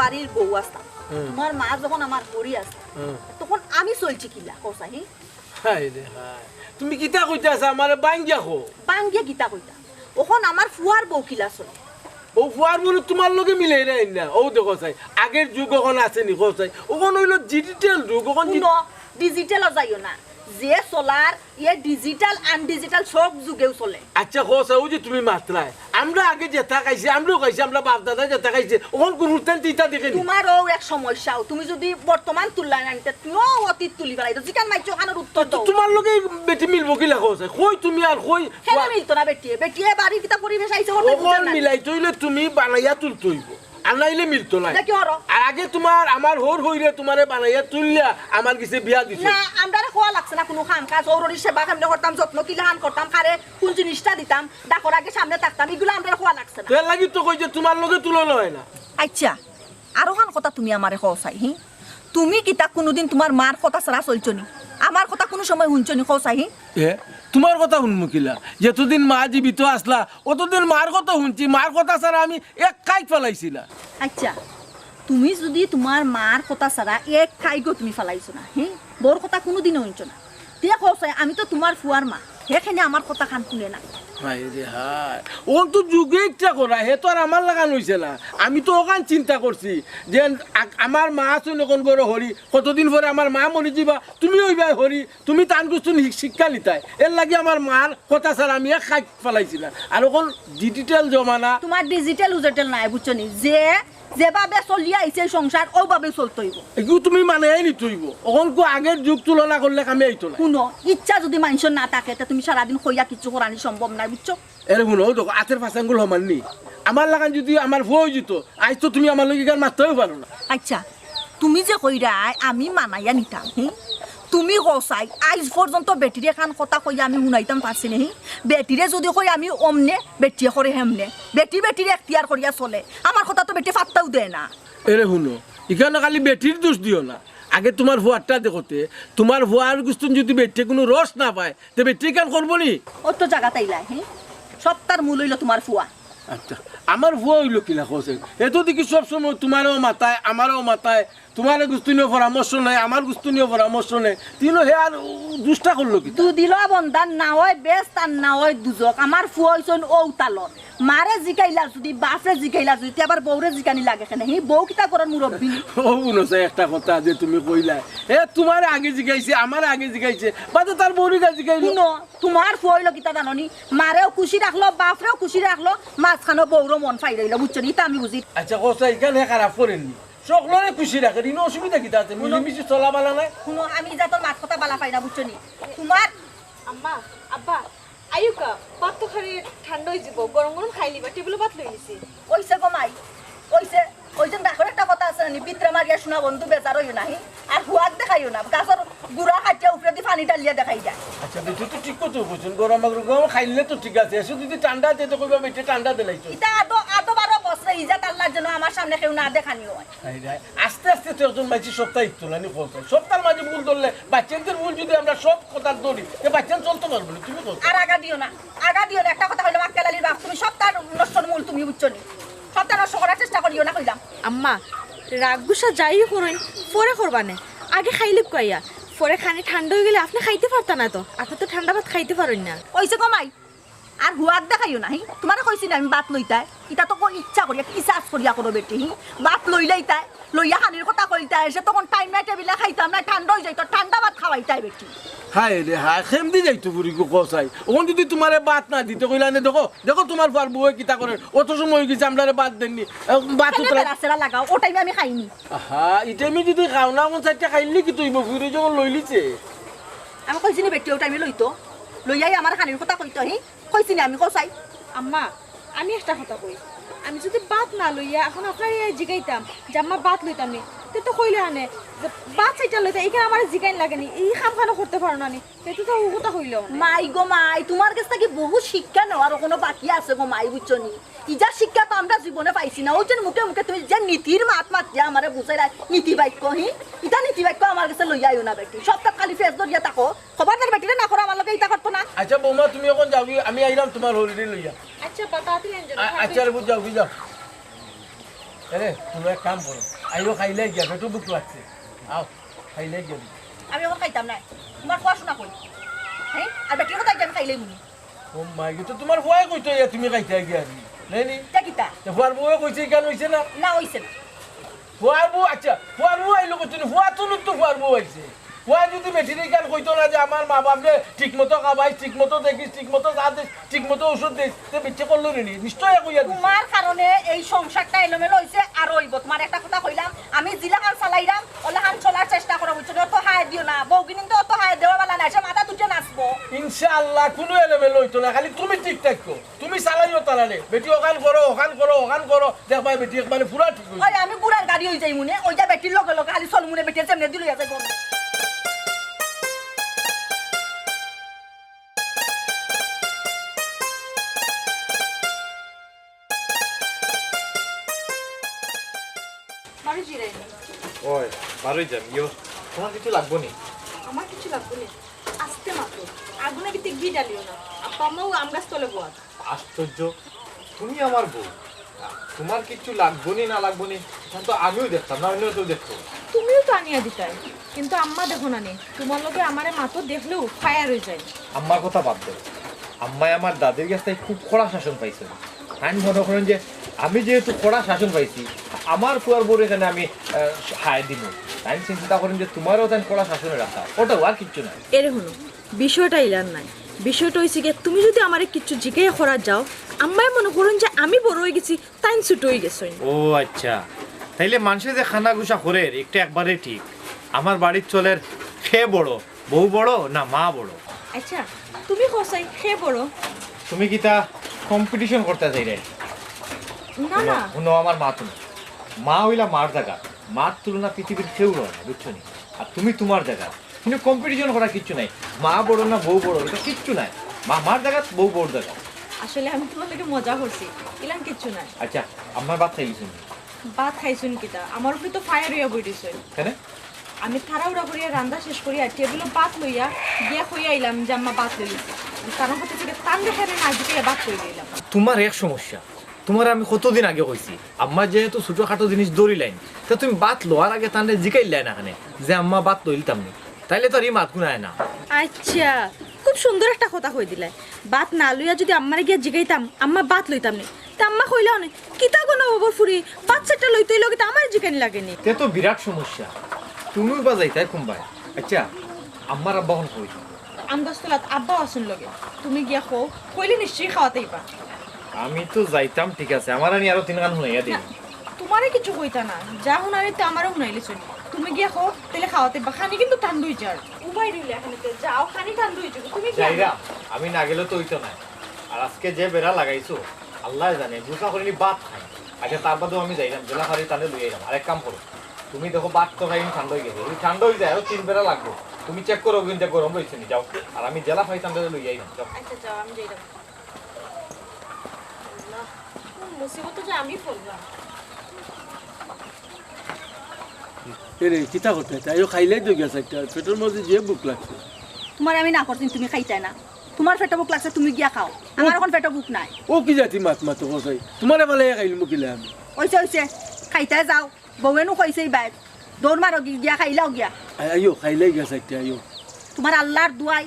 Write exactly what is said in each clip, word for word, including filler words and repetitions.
বাড়ির বউ আছলাম, হুম। তোমার মা যখন আমার হরি আছলা, হুম। তখন আমি চলছি কিলা, কও চাই, হি? হায় রে হায়, তুমি কিতা কইতাছ? আমারে বাঙ্গিয়া কও। বাঙ্গিয়া কিতা কইতাম? অখন আমার ফুয়ার বউ কিলা চলে? অউ ফুয়ার বউ তোমার লগে মিলাই রায় না। অউ দেখো চাই, আগের যুগ অখন আছে নি, কও চাই। অখন অইলো digital যুগ, অখন ডি- হুনো, digital-ও যাইও না। যে চলার, ইয়ে digital, undigital সব যুগেউ চলে। আচ্ছা, কও চাই, অউ যে তুমি মাতরায়, আমরা আগে যেতা খাইছি, আমরাও খাইছি, আমরার বাপ দাদায় যেতা খাইছে, অখন কুনুতাইন ইতা দেখে নি? তোমার অউ এক সমস্যাও, তুমি যুদি বর্তমান তুললায় না নিতে, তুমিও অতীত তুলি ফালাইছো। যেখান মাইছো, অখানর উত্তর দেও। তোমার লগে বেটি মিলবো কিলা, কও চাই? কই তুমি আর কই? কেনে মিলতো না বেটিয়ে? বেটিয়ে বাড়ির কিতা পরিবেশ আইছে, অখন বুঝে না। মিলাইতে অইলে তুমি বানাইয়া তুলতে অইবো। আর নাইলে মিলতো নায়। দেখি ওরো। আর আগে তোমার, আমার হউর হইরে তোমারে বানাইয়া তুলিয়া আমার গেছে বিয়া দিছো। না, আমরারে কওয়া লাগছে না কুনু কাম কাজ, হউরর সেবা কেমনে করতাম, যত্ন কিলাখান করতাম, কারে কুন জিনিসটা দিতাম, ডাকর আগে সামনে থাকতাম, ইগুলা আমরারে কওয়া লাগছে না। তো এর লাগি তো কই যে তোমার লগে তুলনা অয় না। আচ্ছা, আরোখান কথা তুমি আমারে কও চাই, হি? তুমি কিতা কুনুদিন তোমার মার কথা ছাড়া চলছো নি? আমার কথা কুনু সময় হুনছো নি, কও চাই, হি? এ, তোমার কথা হুনমু কিলা? যতদিন মা জীবিত আছলা, অতদিন মার কথা হুনছি, মার কথা ছাড়া আমি এক কাইক ফালাইছি না। আচ্ছা, তুমি যুদি তোমার মার কথা ছাড়া এক কাইকও তুমি ফালাইছো না, হি? বউর কথা কুনুদিনও হুনছো না। তে কও চাই, আমি তো তোমার ফুয়ার মা, হে কেনে আমার কথাখান হুনে না। হায় রে হায়, অখন তো যুগে ইচ্ছা করা, হে তো আর আমার লাখান অইছে না। আমি তো অখান চিন্তা করছি যে আ-, আমার মা আছইন অখন ঘরো হরি, কতদিন পরে আমার মা মরি যিবা, তুমি অইবায় হরি, তুমি তান গুস্তুন শি-, শিক্ষা নিতায়। এর লাগি আমার মার কথা ছাড়া আমি এক কাইক ফালাইছি না। আর অখন digital জমানা। তোমার digital উজেটেল নাই, বুঝছো নি? যে যেভাবে চলিয়া আইছে এই সংসার, অউভাবে চলতে অইবো। এগু তুমি মানাইয়া নিতে অইবো। অখন কো আগের যুগ তুলনা করলে কামে আইতো না। হুনো, ইচ্ছা যুদি মানষর না থাকে, তে তুমি সারাদিন কইয়া কিচ্ছু করানি সম্ভব নায়, বুঝছো? এরে হুনো, অউ দেখো, আতের পাঁচ আঙ্গুল সমান নি। আমার লাখান যুদি আমার ফুয়া অইযিতো, আইজ তো তুমি আমার লগে ইখান মাততাও পারো না। আচ্ছা, তুমি যে কইরায় আমি মানাইয়া নিতাম, হি? তুমি কও চাই, আইজ পর্যন্ত বেটিরে এখান কথা কইয়া আমি হুনাইতাম পারছি নি, হি? বেটিরে যুদি কই আমি অমনে, বেটিয়ে করে হেমনে। বেটি বেটির এখতিয়ার করিয়া চলে। আমার কথা তো বেটিয়ে পাত্তাও দেয় না। এরে হুনো, ইখানো খালি বেটির দোষ দিও না। আগে তোমার ফুয়ারটা দেখতে, তোমার ফুয়ার গুস্তুন যুদি বেটিয়ে কুনু রস না পায়, তে বেটিয়ে ইখান করবো নি? অত জাগাত আইলায়, হি? সবতার মূল অইলো তোমার ফুয়া। আচ্ছা, আমার ফুয়া অইলো কিলা কও চাই? হে তো দেখি সব সময় তোমারেও মাতায়, আমারেও মাতায়, তোমার গুস্তুনিও পরামর্শ নেয়, আমার গুস্তুনিও পরামর্শ নেয়। তিনো হে আর দুষ্টা করলো কিতা? দুদিলো বন্দার না অয় বেহেস্ত আর না অয় দুজখ। আমার ফুয়া অইছইন অউ তালর। মারে জিকাইলা যুদি, বাপরে জিকাইলা যুদি, তে আবার বউরে জিকানি লাগে কেনে? হি বউ কিতা ঘরর মুরব্বি? অউ হুনো চাই একটা কথা যে তুমি কইলায়, হে তোমারে আগে জিকাইছে, আমারে আগে জিকাইছে, বাদে তার বউরে জিকাইলো। হুনো, তোমার ফুয়া অইলো কিতা জানো নি? মারেও খুশি রাখলো, বাপরেও খুশি রাখলো, মাঝখানো বউরও মন ফাইরাইলো, বুঝছো নি? ইতা আমি বুঝি। আচ্ছা, কও চাই, ইখান হে খারাপ করের নি? সকলরে খুশি রাখের, ইনো অসুবিধা কিতা আছে? হুনো। মিলিমিশি চলা বালা নায়? হুনো, আমি ইজাতর মাত কথা বালা পাই না, বুঝছো নি? তোমার আম্মা, আব্বা, আইউক্কা, ভাত তো খানি ঠান্ডা অইযিবো, গরম গরম খাইলিবা, টেবিলো ভাত লই নিছি। অইছে গো মাই, অইছে। অউ যে ডাকর একটা কথা আছে না নি, ভিতরে মারিয়া সোনা বন্ধু বেজার অইও না, হি? আর হুয়াক দেখাইও না, গাছর গুড়া কাটিয়া উপরেদি পানি ঢালিয়া দেখাই যায়। আচ্ছা, বেটি তো ঠিক কথা কইছইন, গরম গরম খাইলে তো ঠিক আছে, এসে যুদি ঠান্ডা দিতে কইবা, বেটি ঠান্ডা দিলাইতো। ইতা আদো, আদো বারো বছরে ইজাত আল্লার জন্য আমার সামনে কেউ না দেখানি অয়। হায় রে হায়, আস্তে আস্তে তো একজন মাইনষে সবতা হিকতো নায় নি, কও চাই। সবতার মাঝে ভুল ধরলে, বাচ্চাইন্তর ভুল যুদি আমরা সব কথাত ধরি, তে বাচ্চাইন চলতো পারবো নি, তুমি কও চাই। আর আগা দিও না, আগা দিও না। একটা কথা কইলাম, আক্কেল আলীর বাপ, তুমি সবতার নষ্টর মূল তুমি, বুঝছো নি? সবতা নষ্ট করার চেষ্টা করিও না কইলাম। আম্মা, রাগ গুসা যাই করইন, পরে করবা নে। আগে খাইলিউক্কা ইয়া, পরে খানি ঠান্ডা অইগেলে আপনে খাইতে পারতা না তো, আপনে তো ঠান্ডা ভাত খাইতে পারইন না। অইছে গো মাই, আর হুয়াক দেখাইও না, হি? তোমারে কইছি না আমি ভাত লইতায়? ইতা তো কই ইচ্ছা করিয়া, কি ইচ্ছা করিয়া করো বেটি, হি? ভাত লইলাইতায়, লইয়া খানির কথা কইতায়, সে তখন টাইমে টেবিলে খাইতাম না, ঠান্ডা অইযাইতো, ঠান্ডা ভাত খাওয়াইতায় বেটি। হায় রে হায়, কেমদি যাইতো ফুরি গো, কও চাই। অখন যুদি তোমারে ভাত না দিতে কইলা নে, দেখো, দেখো তোমার ফুয়ার বউয়ে কিতা করের, অত সময় অইগেছে আমরারে ভাত দেননি, এ, ভাত কেনে উতরা- বেড়া সেরা লাগাও, অউ টাইমে আমি খাইনি। আহা, ই টাইমে যুদি খাও না, অখন চাইরটা খাইলে কিতা অইবো, ফুরি যখন লইলিছে। আমি কইছি নি বেটি অউ টাইমে লইতো, লইয়াই আমার খানির কথা কইতো, হি? কইছি নি আমি, কও চাই। আম্মা, আমি একটা কথা কই, আমি যুদি ভাত না লইয়া অখন আপনারে জিগাইতাম যে আম্মা ভাত লইতাম নি, তে তো কইলা অনে যে ভাত চাইরটা লইতা, ইখান আমারে জিগাইন লাগে নি, ই কামখানও করতে পারো না নি, তে তো অউ কথা কইলা অনে। মাই গো মাই, তোমার গেছ থাকি বহুত শিক্ষা নেওয়ার অখনো বাকি আছে গো মাই, বুঝছো নি? ইজার শিক্ষা তো আমরা জীবনে পাইছি না। অউ যে মুখে মুখে তুমি যে নীতির মাত মাতিয়া আমারে বুঝাইরায়, নীতি বাক্য, হি? ইতা নীতি বাক্য আমার গেছে লইয়া আইও না বেটি। সবতা খালি ফেস ধরিয়া থাকো। খবরদার বেটিরে না করো আমার লগে ইতা করতো না। আচ্ছা বৌমা, তুমি অখন যাওগি, আমি আইরাম তোমার হরিরে লইয়া। আচ্ছা, বা তাড়াতাড়ি আনজো না, আ-, আচ্ছা রে, বুঝ যাওগি, যাও। আরে, তুমি এক কাম করো, আইও, খাইলে গিয়া, পেটো ভুক লাগছে। আও, খাইলে গিয়া। আমি অখন খাইতাম নায়। তুমার পড়াশোনা কই? হ্যাঁ, আর বেটির কথা একজন খাইলেই মুনি। ও মাই গড, তো তুমার ফুয়ায় কইতো ইয়া তুমি খাইতায় গিয়া আর কি। নায় নি? তে কিতা? তে ফুয়ার বউয়ে কইছে, ইখান অইছে না? না, অইছে না। ফুয়ার বউ, আচ্ছা, ফুয়ার বউ আইলো কইতো নি? ফুয়া তো, তো ফুয়ার বউ আইছে। ফুয়ায় যুদি বেটিরে ইখান কইতো না যে আমার মা বাপরে ঠিক মতো খাবাইস, ঠিক মতো দেখিস, ঠিক মতো চা দিস, ঠিক মতো ঔষধ দিস, তে বেটিয়ে করলো নি? নিশ্চয় কইয়া দিছে। তুমার কারণে এই সংসারটা এলোমেলো অইছে, আরো অইবো। তুমার একটা কথা কইলাম, আমি জিলাখান চালাইরাম, অলাখান চলার চেষ্টা করো, বুঝছো নি? অত হায় দিও না, বউগিনিন তো অত হায় দেওয়া বালা নায়, সে মাথা তুলে নাচবো। ইনশাআল্লাহ, কুনু এলোমেলো অইতো না, খালি তুমি ঠিক থাকো। তুমি চালাইও তারারে, বেটি অখান করো, অখান করো, অখান করো, দেখবায় বেটি একবারে পুরা ঠিক অইবো। ওই আমি ঘুড়ার গাড়ি অই যাইমুনে, অউ যে বেটির লগে লগে খালি চলমুনে, বেটিয়ে যেমনে দিল ইয়া যাইবো। বারো জিরাই নি। ওই, বারোই যাম, ইয়ো। তুমার কিছু লাগবো নি? আমার কিছু লাগবো নি। আস্তে মাতো। আগুনের ভিতরে ঘি ঢালিও না। আব্বা আম্মাও আম গাছ তলে বওয়াত। আশ্চর্য, তুমি আমার বউ। তুমার কিছু লাগবো নি না লাগবো নি, ইখান তো আমিও দেখতাম না, অন্য কেউ দেখতো। তুমিও তো আনিয়া দিতায়, কিন্তু আম্মা দেখো না নি, তুমার লগে আমারে মাতো দেখলেউ ফায়ার অই যায়। আম্মার কথা বাদ দেও, আম্মায় আমার দাদির গেছ থাকি খুব কড়া শাসন পাইছইন। তাইন মনো করইন যে আমি যেহেতু কড়া শাসন পাইছি, আমার ফুয়ার বউরে কেনে আমি, আহ, হায় দিমু। তাইন চিন্তা করইন যে তুমারেও তাইন কড়া শাসনে রাখতা, অটাউ, আর কিচ্ছু নায়। এরে হুনো, বিষয়টা ইলান নায়। বিষয়টা অইছে গিয়া, তুমি যুদি আমারে কিচ্ছু জিকাইয়া করাত যাও, আম্মায় মনো করইন যে আমি বড় অই গেছি, তাইন ছুটো অই গেছইন। ও আচ্ছা, তাইলে মানষে যে কানাঘুষা করের, ইটা একবারে ঠিক। আমার বাড়িত চলের কে বড়, বউ বড় না মা বড়? আচ্ছা, তুমি কও চাই কে বড়? তুমি কিতা কম্পিটিশন করতায় চাইরায়? না, হুনো, না। হুনো, আমার মাত হুনো। মা অইলা মার জাগাত, মার তুলনা পৃথিবীর কেউ অয় না, বুঝছো নি? আর তুমি তুমার জাগাত, কিন্তু কম্পিটিশন করার কিচ্ছু নাই। মা বড় না বউ বড়, ইটা কিচ্ছু নাই। মা মার জাগাত, বউ বউর জাগাত। আসলে আমি তুমার লগে মজা করছি, ইলান কিচ্ছু নাই। আচ্ছা, আম্মায় ভাত খাইলিছইন নি? ভাত খাইছইন কিতা? আমার উপরে তো ফায়ার অইয়া বই রইছইন। কেনে? আমি তাড়াহুড়া করিয়া রান্দা শেষ করিয়া টেবিলো ভাত লইয়া গিয়া কইয়া আইলাম যে আম্মা ভাত লইলিছে। কারণ হচ্ছে কি, তান দেখারে না জিকাইয়া ভাত লই লইলাম। তুমার এক সমস্যা, তুমারে আমি কতদিন আগে কইছি, আম্মা যেহেতু ছোটখাটো জিনিস ধরিলাইন, তে তুমি ভাত লওয়ার আগে তানরে জিকাইলায় না কেনে যে আম্মা ভাত লইলিতাম নি, তাইলে তো আর ই মাতগুন আয় না। আচ্ছা, খুব সুন্দর একটা কথা কই দিলায়। ভাত না লইয়া যুদি আম্মারে গিয়া জিকাইতাম, আম্মা ভাত লইতাম নি, তে আম্মা কইলাও নি, কিতা গো নবাবর ফুরি, ভাত সেটা লইতে অইলো কিতা, আমারে জিকানি লাগে নি। তে তো বিরাট সমস্যা, তুমিও বা যাইতায় কুনবায়? আচ্ছা, আম্মার আব্বা অখন কই? আম গাছ তলাত আব্বাও আছইন লগে। তুমি গিয়া কও, কইলে নিশ্চয়ই খাওয়াত আইবা। আমি তো যাইতাম, ঠিক আছে, আমারে নি আরো তিনখান হুনাইয়া দেইন। না, তুমারে কিচ্ছু কইতা না, যা হুনানিত আমারে হুনাইলিছইন। তুমি গিয়া কও, তাইলে খাওয়াত আইবা। খানি কিন্তু ঠান্ডা অই যার। উবাই রইলে এখানে তে যাও, খানি ঠান্ডা অই যাইবো। তুমি গিয়া যাইরাম, আমি না গেলে তো অইতো নায়। আর আজকে যে বেড়া লাগাইছো, আল্লায় জানে, গুছা করি নি ভাত খাই। আচ্ছা, তার বাদেও আমি যাইরাম, যেলা পারি তানরে লই আইরাম। আর এক কাম করো, তুমি দেখো, ভাত তো খাই ঠান্ডা অই গেছে, যুদি ঠান্ডা অই যায়, আরো তিন বেড়া লাগবো। তুমি চেক করো কিন্তু গরম রইছে নি, যাও। আর আমি যেলা পারি তানরে লই আইরাম, যাও। আচ্ছা, যাও, আমি যাইরাম। আল্লাহ, কোন মুসিবতো যে আমি পড়লাম। এরে, কিতা করতায়? তাইও খাইলাই তো গেছে একটা, পেটর মধ্যে যে ভুক লাগছে। তুমারে আমি না করছি, তুমি খাইতায় না। তুমার পেটো ভুক লাগছে, তুমি গিয়া খাও। আমার অখন পেটো ভুক নাই। ও কি জাতি মাত মাতো কসাই? তুমারে বালাই খাইলিমু কিলা আমি? অইছে, অইছে, খাইতায় যাও। বউয়ে নু কইছে ইবায়, দৌড় মারো গি-, গিয়া খাইলাও গিয়া। আই-, আইও, খাইলাই গেছে একটা, আইও। তুমার আল্লার দোয়াই,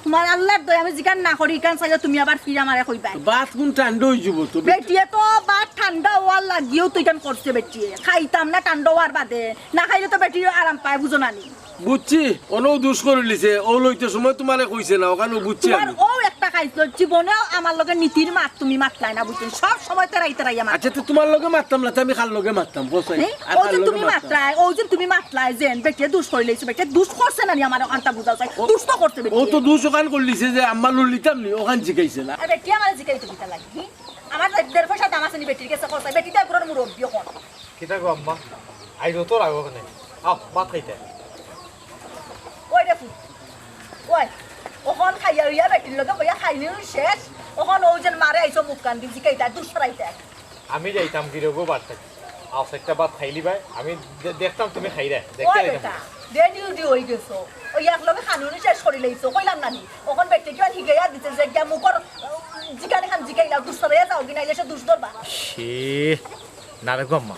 তুমার আল্লার দোয়াই, আমি যেখান না করি, ইখান চাইও তুমি আবার ফির আমারে কইবায়। তো ভাত কুন ঠান্ডা অই যাইবো তো? বেটিয়ে তো ভাত ঠান্ডা অওয়ার লাগিও তো ইখান করছে বেটিয়ে। খাইতাম না ঠান্ডা অওয়ার বাদে, না খাইলে তো বেটিয়ে আরাম পায়, বুঝো না নি? বুঝছি, অনও দুষ করিলিছে, অউ লইতে সময় তুমারে কইছে না, অখানও বুঝছি তুমার আমি। অউ একটা খাইছো, জীবনেও আমার লগে নীতির মাত তুমি মাতলায় না, বুঝছো? সব সময় তেরাই তেরাই আমার। আচ্ছা, তে তুমার লগে মাততাম না, তে আমি কার লগে মাততাম, কও চাই? হ্যাঁ? আর অউ কার যে লগে তুমি মাততাম? মাতলায়, অউ যে তুমি মাতলায়, যে বেটিয়ে দুষ করিলিছে, বেটিয়ে দুষ করছে না নি আমার, অখানতা বুঝাও চাই, ও, দুষ তো করছে অউ তো বেটিয়ে। দুষ অখান করিলিছে যে আম্মা লইলিতাম নি, অখান জিকাইছে না। আর বেটিয়ে আমারে জিকাইতো কিতা লাগি, হি? আমার দেড় পয়সা দাম আছে নি বেটির গেছে, কও চাই? বেটি তো এগুলোর মুরব্বি অখন। কিতা গো আম্মা? আইজ অত রাগ অখানে? আও, ভাত খাইতায়। ওই রে ফুত, ওই, অখন খাইয়া অইয়া বেটির লগে বইয়া খাইনি শেষ, অখন অউ যেন মারে আইছো মুখ কান দি জিকাইতায়, দুষ করাইতায়। আমি যাইতাম গিরগো বাড়িত। আও, একটা ভাত খাইলিবায়, আমি দে-, দেখতাম তুমি খাইরায়, দেখতে ওই যাইতাম। বেটা, দে ডিউটি অই গেছো, অউ এক লগে খানুনি শেষ করিলাইছো, কইলাম না নি? অখন বেটিয়ে কিবা হিগাইয়া দিছে যে গিয়া মুখর, উম, জিকানি খান জিকাইলাও, দুষ করাইয়া যাও, গি নাইলে সে দুষ ধরবা। ছি, না রে গো আম্মা,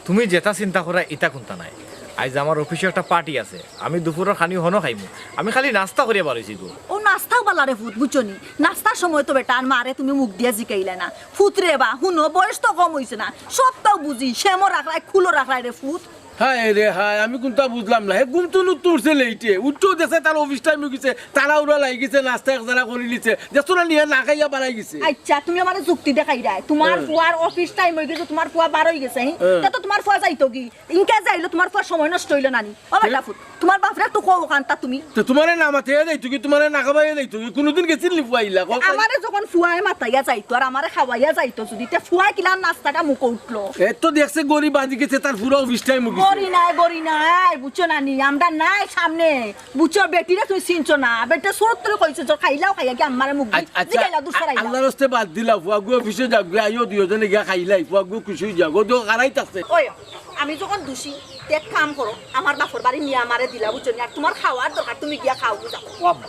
তুমি যেটা চিন্তা করা, ইটা কুন্তা নায়। আইজ আমার অফিসো একটা পার্টি আছে, আমি দুপুরর খানি হনো খাইমু। আমি খালি নাস্তা করিয়া বারইছি গো। ও নাস্তাও বালা রে ফুত, বুঝছো নি? নাস্তার সময় তো বেটা আর মারে তুমি মুখ দিয়া জিকাইলে না। ফুত রে বা, হুনো, বয়স তো কম অইছে না, সবতাউ বুঝি, শ্যামো রাখরায়, খুলো রাখরায় রে ফুত। হায় রে হায়, আমি কুন্তা বুঝলাম না। হে ঘুম তুন উঠছে লেইটে, উঠতেও দেখছে তার অফিস টাইম অই গেছে, তাড়াহুড়া লাগি গেছে, নাস্তা এক জারা করি নিছে, দেখছো না নি হে না খাইয়া বারই গেছে। আচ্ছা, তুমি আমারে যুক্তি দেখাইরায়, তুমার হ্যাঁ। ফুয়ার অফিস টাইম অই গেছে, তুমার ফুয়া বারই গেছে, হি? হ্যাঁ। তে তো তুমার ফুয়া যাইতো কি? ইনকা যাইলো তুমার ফুয়ার সময় নষ্ট অইলো না নি? ও বেটা ফুত, তুমার বাপরে একটু কও অখানতা তুমি। তো তুমারে না মাতিয়া যাইতো কি, তুমারে না খাবাইয়া যাইতো কি? কুনুদিন গেছিল নি ফুয়া ইলা? কও চাই। আমারে যখন ফুয়ায় মাতাইয়া যাইতো আর আমারে খাওয়াইয়া যাইতো যুদি, তে ফুয়ায় কিলা নাস্তাটা মুখো উঠলো? এ তো দেখছে ঘড়ি বাজি গেছে, তার পুরা অফিস টাইম অই গেছে। ঘড়ি নায়, ঘড়ি নায়, বুঝছো না নি? আমরা নাই সামনে, বুঝছো? বেটিরে তুমি চিনছো না, বেটিরে সুরত করি কইছো যে খাইলাও, খাইয়া কি আমারে মুখ দি-, আচ্ছা, আচ্ছা, জিগাইলা দুসরা আইলা। আল্লার ওয়াস্তে বাদ দিলাও, ফুয়াগু অফিসো যাউক, আইও দুইওজনে গিয়া খাইলাই, ফুয়াগু খুশি অই যাউক, ও তো খারাই থাকছে। ওই, আমি যখন দুষী, তে এক কাম করো, আমার বাপর বাড়ি নিয়া আমারে দিলা, বুঝছো নি? আর তুমার খাওয়ার দরকার, তুমি গিয়া খাও, যাও। ও আম্মা,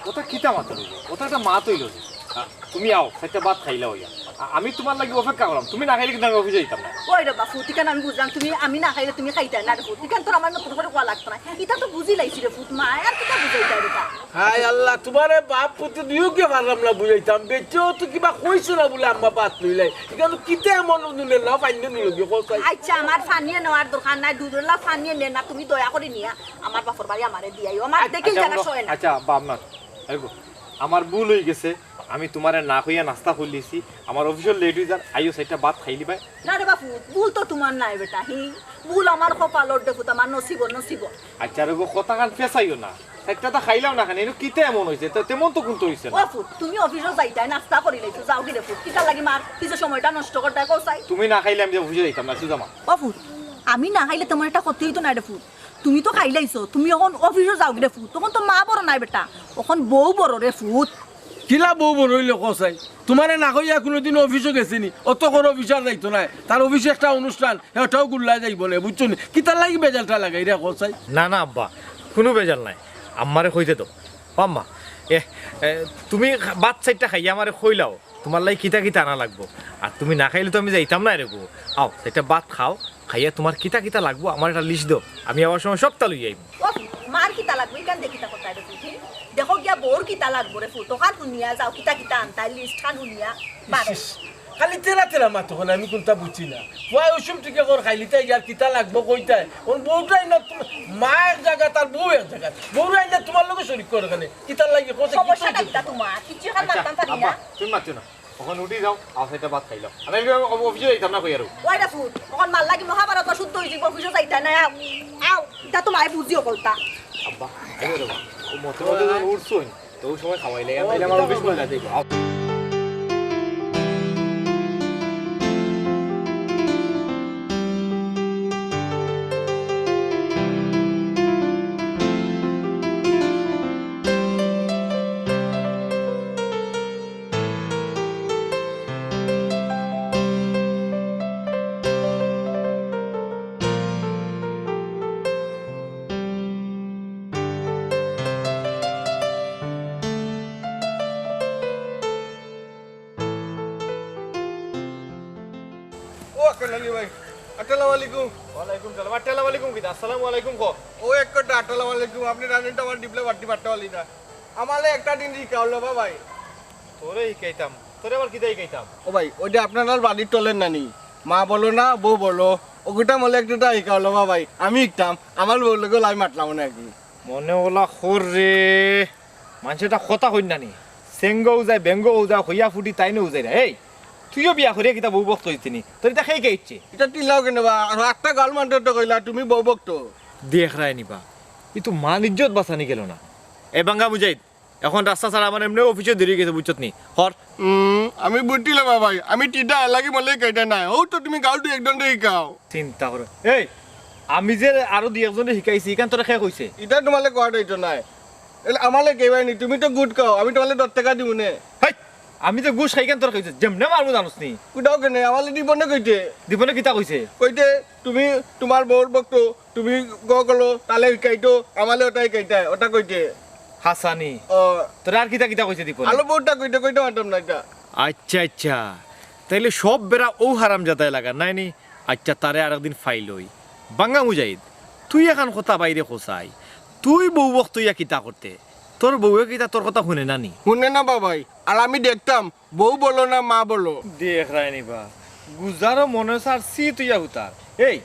ওটা কিতা মাত অইলো? ওটা একটা মাত অইলো যে। আ, তুমি আও, চাইরটা ভাত খাইলাও অইয়া। আ-, আমি তুমার লাগি অপেক্ষা করলাম, তুমি না খাইলে কিন্তু আমি অফিসো যাইতাম না। ওই রে বাপু, ইখান আমি বুঝলাম, তুমি, আমি না খাইলে তুমি খাইতায় না রে ফুত। ইখান তো আমার নতুন করি কওয়া লাগতো না। ইটা তো বুঝিলাইছি রে ফুত, মা, আর কিতা বুঝাইতায় রে তা? হায় আল্লা, তুমারে বাপ পুতে দুইওকে পারলাম না বুঝাইতাম। বেটিও তো কিবা কইছে না বুলে আম্মা ভাত লইলাই। ইখান কিতা এমন নুনের না, পাইন নুন লগে কও চাই। আচ্ছা, আমার পানিয়ে নেওয়ার দরকার নাই, দুধওয়ালা পানিয়ে নে না, তুমি দয়া করি নিয়া আমার বাপর বাড়ি আমারে দিয়াইও। আমার আচ্ছা, দেখি আচ্ছা, জানা হুনো, সয় না। আচ্ছা, আব্বা, আপনার, এই গো, আমার ভুল অই গেছে, আমি তুমারে না কইয়া নাস্তা করিলিছি, আমার অফিসো লেট অই যার, আইও চাইরটা ভাত খাইলিবায়। না রে বাপু, ভুল তো তুমার নায় বেটা, হি? ভুল আমার কপালর রে ফুত, আমার নসিবো, নসিবো। আচ্ছা রে গো, কথাখান ফেসাইও না। চাইরটা তো খাইলাও না কেনে, ইনো কিতা এমন অইছে? তে-, তেমন তো কুন্তা অইছে না। ও ফুত, তুমি অফিসো যাইতায়, নাস্তা করিলাইছো, যাওগি রে ফুত। কিতার লাগি মার পিছে সময়টা নষ্ট করতায়, কও চাই? তুমি না খাইলে আমি যে অফিসো যাইতাম না, সুজা মা। ও ফুত, আমি না খাইলে তেমন একটা ক্ষতি অইতো নায় রে ফুত। তুমি তো খাইলাইছো, তুমি অখন অফিসো যাওগি রে ফুত। অখন তো মা বড় নায় বেটা, অখন বউ বড় রে ফুত। কিলা বউ বড় অইলো কও চাই? তুমারে না কইয়া কুনুদিন অফিসো গেছে নি? অত কর অফিসার যাইতো নায়। তার অফিসো একটা অনুষ্ঠান, হে ওটাও গুল্লা যাইবো নে, বুঝছো নি? কিতার লাগি বেজালটা লাগাইরায় কও চাই? না, না আব্বা, কুনু বেজাল নাই। আম্মারে কইতে দেও। ও আম্মা, এ, এ, তুমি ভাত চাইরটা খাইয়া আমারে কইলাও, তুমার লাগি কিতা কিতা আনা লাগবো। আর তুমি না খাইলে তো আমি যাইতাম নায় রে গো। আও, চাইরটা ভাত খাও, খাইয়া তুমার কিতা কিতা লাগবো, আমারে একটা লিস্ট দেও, আমি আওয়ার সময় সবতা লইয়া আইমু। ও, মার কিতা লাগবো, ইখান দে কিতা করতায় রে ফুত? দেখো গিয়া বউর কিতা লাগবো রে ফুত, অখান হুনিয়া যাও, কিতা কিতা আনতায়, লিস্ট খান হুনিয়া বারো। ইস, ইস, খালি তেরা তেরা মাতো কেনে, আমি কুন্তা বুঝছি না। ফুয়ায় অউ সময় থাকি কর খাইলিতায়, ইয়ার কিতা লাগবো কইতায়। অখন বউটাই না, তুমি মা এক জাগাত আর বউ এক জাগাত। বউরে আইনা তুমার লগে শরিক করো কেনে? কিতার লাগি কও চাই, কিতা সমস্যাটা অইছে? কিতা তুমার? কিচ্ছু অখন আচ্ছা, মাততাম পারি আব্বা, না। তুমি মাতিও না। অখন উঠি যাও, আও চাইরটা ভাত খাইলাও। আমি অফিসো যাইতাম না কইয়ার। ওই রে ফুত, অখন মার লাগি মহাভারত শুদ্ধ অই যাইবো, অফিসো যাইতায় নায়, আও, আও, ইটা তো মায়ে বুঝিও বলতা। আব্বা, আইও রে বা। ও মতে মতে যখন উঠছইন, তো অউ সময় খাওয়াইলে, আমি আমার অফিস বন্ধ অই যাইবো। আও। ও আক্কেল আলী ভাই, আসসালামু আলাইকুম। ওয়ালাইকুম সালাম। আসসালামু আলাইকুম কিতা? আসসালামু আলাইকুম ক। ও এক কথা, আসসালামু আলাইকুম। আপনে জানইন তো আমার ডিবলা বাট্টি বাট্টা বালা না। আমারে একটা দিন শিখাও লো বা ভাই। তোরে শিখাইতাম? তোরে আবার কিতা শিখাইতাম? ও ভাই, ওই যে আপনারার বাড়ির তলের নানি, মা বলো না, বউ বলো, ওগুটা মলে একটা শিখাও লো বা ভাই। আমি শিখতাম, আমার বউর লগে আমি মাতলাম না আর কি। মনে অলা কর রে, মানষে একটা কথা কইন না নি, চেংগউ যায়, বেংগউ যায়, কইয়া ফুটি তাইনউ যায় না। এই, তুইও বিয়া করিয়া কিতা বউ ভক্ত অইতে নি? তোর ইতা কে কইছে? ইতা টিলাও কেনে বা? আর একটা গাল মানতে তো কইলা, তুমি বউ ভক্ত। দেখরায় নি বা, ই তো মান ইজ্জত বাচানি গেল না। এ বাঙ্গা মুজাহিদ, অখন রাস্তা ছাড়া, আমার এমনেউ অফিসো দেরি অই গেছে, বুঝছত নি? হর। হুম, আমি বুঝছিলাম বা ভাই, আমি টিটা লাগি মলে কইতা নায়। অউ তো তুমি গাল দুই একজনরে শিখাও। চিন্তা করো। এই, আমি যে আরো দুই একজনরে শিখাইছি, ইখান তোরে কে কইছে? ইতা তোমালে কওয়া যাইতো নায়। এলে আমালে কইবায় নি, তুমি তো গুট খাও, আমি তোমালে দশ টেকা দিমু নে। হেই, আমি যে ঘুষ খাই ইখান তোরে কইছে, যেমনে মারমু জানোস নি? কুটাও কেনে, আমালে দিবনে কইতে। দিবনে কিতা কইছে? কইতে, তুমি তোমার বউর ভক্ত, তুমি গ করো, তালে শিখাইতো, আমালে ওটাই কইতে, ওটা কইতে। হাসানি। ও। তোরে আর কিতা কিতা কইছে দিবনে? আলো বউটা কইতে, কইতে পারতাম না ইটা। আচ্ছা, আচ্ছা। তাইলে সব বেড়া অউ হারামজাদায় লাগার, নায় নি? আইচ্ছা, তারে আরেকদিন ফাইল অই। বাঙ্গা মুজাহিদ, তুই এখান কথা বাইরে কছাই। তুই বউ বখত অইয়া কিতা করতে? তোর বউয়ে কিতা তোর কথা হুনে না নি? হুনে না বা ভাই, আর আমি দেখতাম বউ বড়ো না মা বড়ো। দেখ রায়নি বা, গুজারও মনে সার সি তুইয়া হুতার। এই,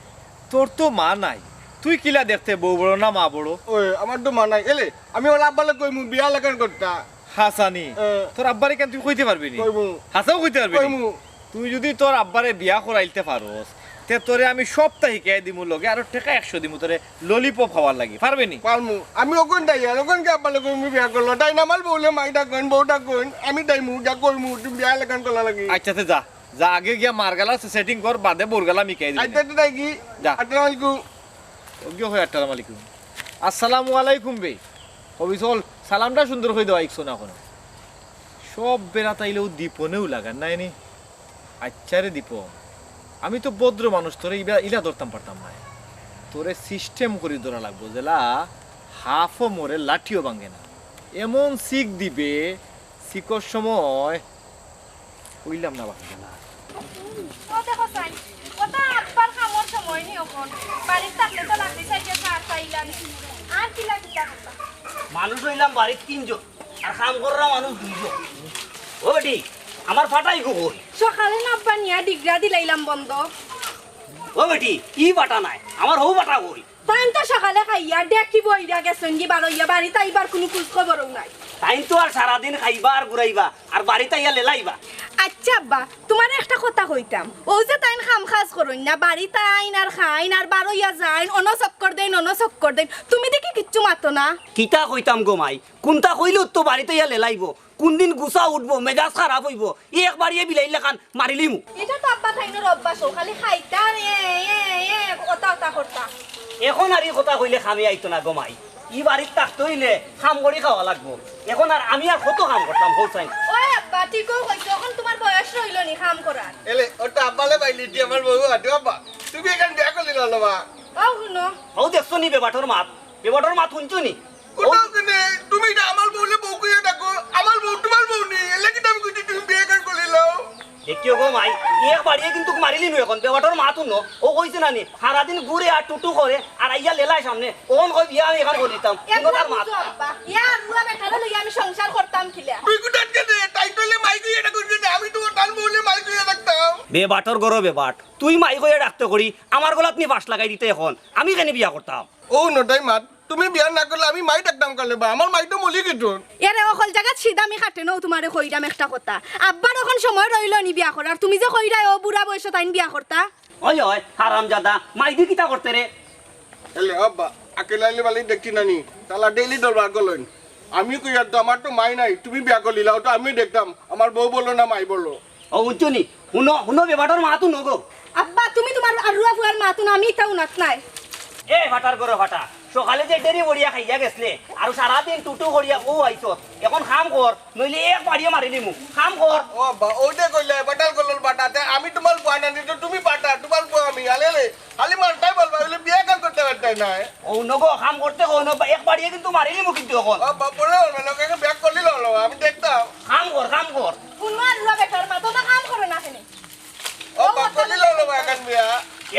তোর তো মা নাই, তুই কিলা দেখতে বউ বড়ো না মা বড়ো? ওই, আমার তো মা নাই। এলে, আমি অলা আব্বারে কইমু, বিয়া লাখান করতা। হাছানি, এ। তোর আব্বারে কেন তুই কইতে পারবি নি? কইমু। হাছাউ কইতে পারবি নি? কইমু। তুই যুদি তোর আব্বারে বিয়া করাইলতে পারস, তে তোরে আমি সবতা হিকাই দিমু, লগে আরো টেকা একশো দিমু তোরে ললিপপ খাওয়ার লাগি। পারবে নি? পারমু। আমি অখন যাই, আর অখন গিয়া আব্বারে কইমু বিয়া করলো। তাইন আমার বউরে মাই ডাকইন, বউ ডাকইন, আমি যাইমু, যা কইমু, তুমি বিয়া লাখান করলা লাগি। আইচ্ছা, তে যা। যা, আগে গিয়া মার গালা setting কর, বাদে বউর গালা আমি হিকাই দিমু। আইচ্ছা, তে যাই কি? যা। আসসালামু আলাইকুম। ওগিও হয়, আসসালামু আলাইকুম। আসসালামু আলাইকুম বে। কবি চল, সালামটা সুন্দর করি দেওয়া ইকছো না অখনো। সব বেড়াত আইলেও দীপনেও লাগার নায় নি। আইচ্ছা রে দীপন, আমি তো ভদ্র মানুষ, তোরে ইবা, ইলা ধরতাম পারতাম নায়। তোরে system করি ধরা লাগবো, যেলা হাফও মরে লাঠিও ভাঙ্গে না। এমন শিক দিবে, শিকর সময় কইলাম না বাকি না। ও দেখো চাইন, কথা আব্বার কামর সময় নি অখন। বাড়িত থাকলে তো লাগি চাইছে চা খাইলাম। আর কিলা কিতা করতাম? মানুষ অইলাম বাড়িত তিনজন, আর কাম কররা মানুষ দুইজন। ও বেটি, আমার ফাটাই গো কই? সকালে না আব্বা নিয়া ডিগরা দিলাইলাম বন্ধ। ও বেটি, ই ফাটা নায়, আমার হউ ফাটা কই? তাইন তো সকালে খাইয়া ডেকি বইরা গেছইন গি বারইয়া, বাড়িত আইবার কুনু খোঁজ খবরও নাই। তাইন তো আর সারাদিন খাইবা আর ঘুরাইবা, আর বাড়িত আইয়া লেলাইবা। আইচ্ছা আব্বা, তুমারে একটা কথা কইতাম। অউ যে তাইন কাম কাজ করইন না, বাড়িত আইন আর খাইন আর বারইয়া যাইন, অনো চক্কর দেইন, অনো চক্কর দেইন, তুমি দেখি কিচ্ছু মাতো না। কিতা কইতাম গো মাই, কুনটা কইলেউ তো বাড়িত আইয়া লেলাইবো। কুনদিন গুছা উঠবো, মেজাজ খারাপ অইবো, একবারিয়ে বিলাইর লাখান মারিলিমু। ইটা তো আব্বা তাইনর অভ্যাস, অউ খালি খাইতা, এ, এ, এ, অতা অতা করতা। অখন আর ই কথা কইলে কামে আইতো না গো মাই। ই বাড়িত থাকতে অইলে কাম করি খাওয়া লাগবো। অখন আর আমি আর কত কাম করতাম, কও চাইন? ওই আব্বা, ঠিকউ কইছো, অখন তুমার বয়স রইলো নি কাম করার। এলে, অতা আব্বারে পাইলিছি আমার বউ, আদু আব্বা, তুমি অখন বিয়া করিলাও বা? অউ হুনো। অউ দেখছো নি বেবাটর মাত? বেবাটর মাত হুনছো নি? কোথাও কেনে? তুমি ইটা আমার বউরে বউ কইয়া ডাকো, আমার বউ তুমার বউ নি, এরলাগি তো আমি কইছি তুমি বিয়া অখন করিলাও। দেখিও গো মাই, একবারিয়ে কিন্তু মারিলিমু অখন, বেবাটর মাত হুনো। অউ কইছে না নি, সারাদিন ঘুরে আর টুটু করে, আর আইয়া লেলায় সামনে, অখন কই বিয়া আমি অখন করিতাম। হুনো তার মাত। ইয়া, বুড়া বেটারে লইয়া আমি সংসার করতাম কিলা? তুই কোথায় কেনে? তাই তো অইলে মাই কইয়া ডাকো কেনে? আমি তো তার বউরে মাই কইয়া ডাকতাম। বেবাটর ঘরো বেবাট, তুই মাই কইয়া ডাকতে করি, আমার গলাত নি ফাঁস লাগাই দিতে অখন, আমি কেনে বিয়া করতাম? ও নটাই মাত, তুমি বিয়া না করলে আমি মাই ডাকতাম কেনে বা? আমার মাই তো মলি গেছইন। এরে অকল জাগাত সিধা আমি কাটে নও, তুমারে কইরাম একটা কথা। আব্বার অখন সময় রইলো নি বিয়া করার, তুমি যে কইরায় অউ বুড়া বয়সো তাইন বিয়া করতা। ওই, ওই, হারামজাদা, মাই দি কিতা করতে রে? এলে আব্বা, আকেল আইলে বালি দেখছি না নি, তালা ডেইলি দরবার করলেন। আমি কইয়ার তো, আমার তো মাই নাই, তুমি বিয়া করিলাও তো আমি দেখতাম, আমার বউ বলো না মাই বলো। ও, হুনছো নি? হুনো, হুনো, বেবাটর মাত হুনো গো। আব্বা, তুমি তুমার আরুয়া ফুয়ার মাত হুনো, আমি ইতা হুনাত নায়। এ ফাটার ঘরো ফাটা, সকালে যে ডেরি বড়িয়া খাইয়া গেছলে, আর সারাদিন টুটু করিয়া অউ আইছত, অখন কাম কর, নইলে একবারিয়ে মারিলিমু, কাম কর। ও আব্বা, অউ যে কইলে বাটাল কলল বাটাতে, আমি তুমার ফুয়া নানি তো তুমি বাটা, তুমার ফুয়া আমি, আলে রে। খালি মারতাই বলবা, অইলে বিয়া কেন করতে পারতাই না? ও নগো, কাম করতে কও না, একবারিয়ে কিন্তু মারিলিমু কিন্তু অখন। ও বাবা, বলো না, লোকে বিয়া করলি লো, লো, আমি দেখতাম। কাম কর, কাম কর। হুনো আল্লাহ বেটার মা, তোমরা কাম করো না কেনে? ও বাবা, করলি লো, লো, অখন বিয়া।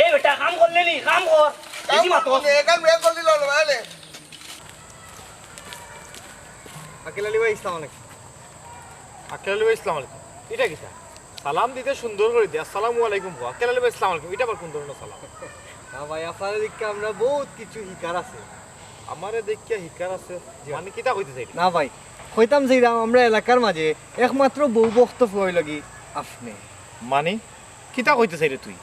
এ বেটা, কাম করলে নি, কাম কর। কাম বেশি মাতো। করলি, অখন বিয়া করলি লো, লো, আরে। আকেল আলী ভাই, ইসলাম আলাইকুম। আকেল আলী ভাই, ইসলাম আলাইকুম। ইটা কিতা? সালাম দিতে সুন্দর করি দে, আসসালামু আলাইকুম কও। আকেল আলী ভাই, ইসলাম আলাইকুম। ইটা আবার কুন ধরনর সালাম? না ভাই, আপনারে দেখিয়া আমরা বউত কিছু হিকার আছে। আমারে দেখিয়া হিকার আছে? জি। মানে কিতা কইতে চাইরে? না ভাই, কইতাম চাইরাম আমরা এলাকার মাঝে একমাত্র বউ বখত ফুয়া অইলা গি আপনে। মানে কিতা কইতে চাইরে তুই?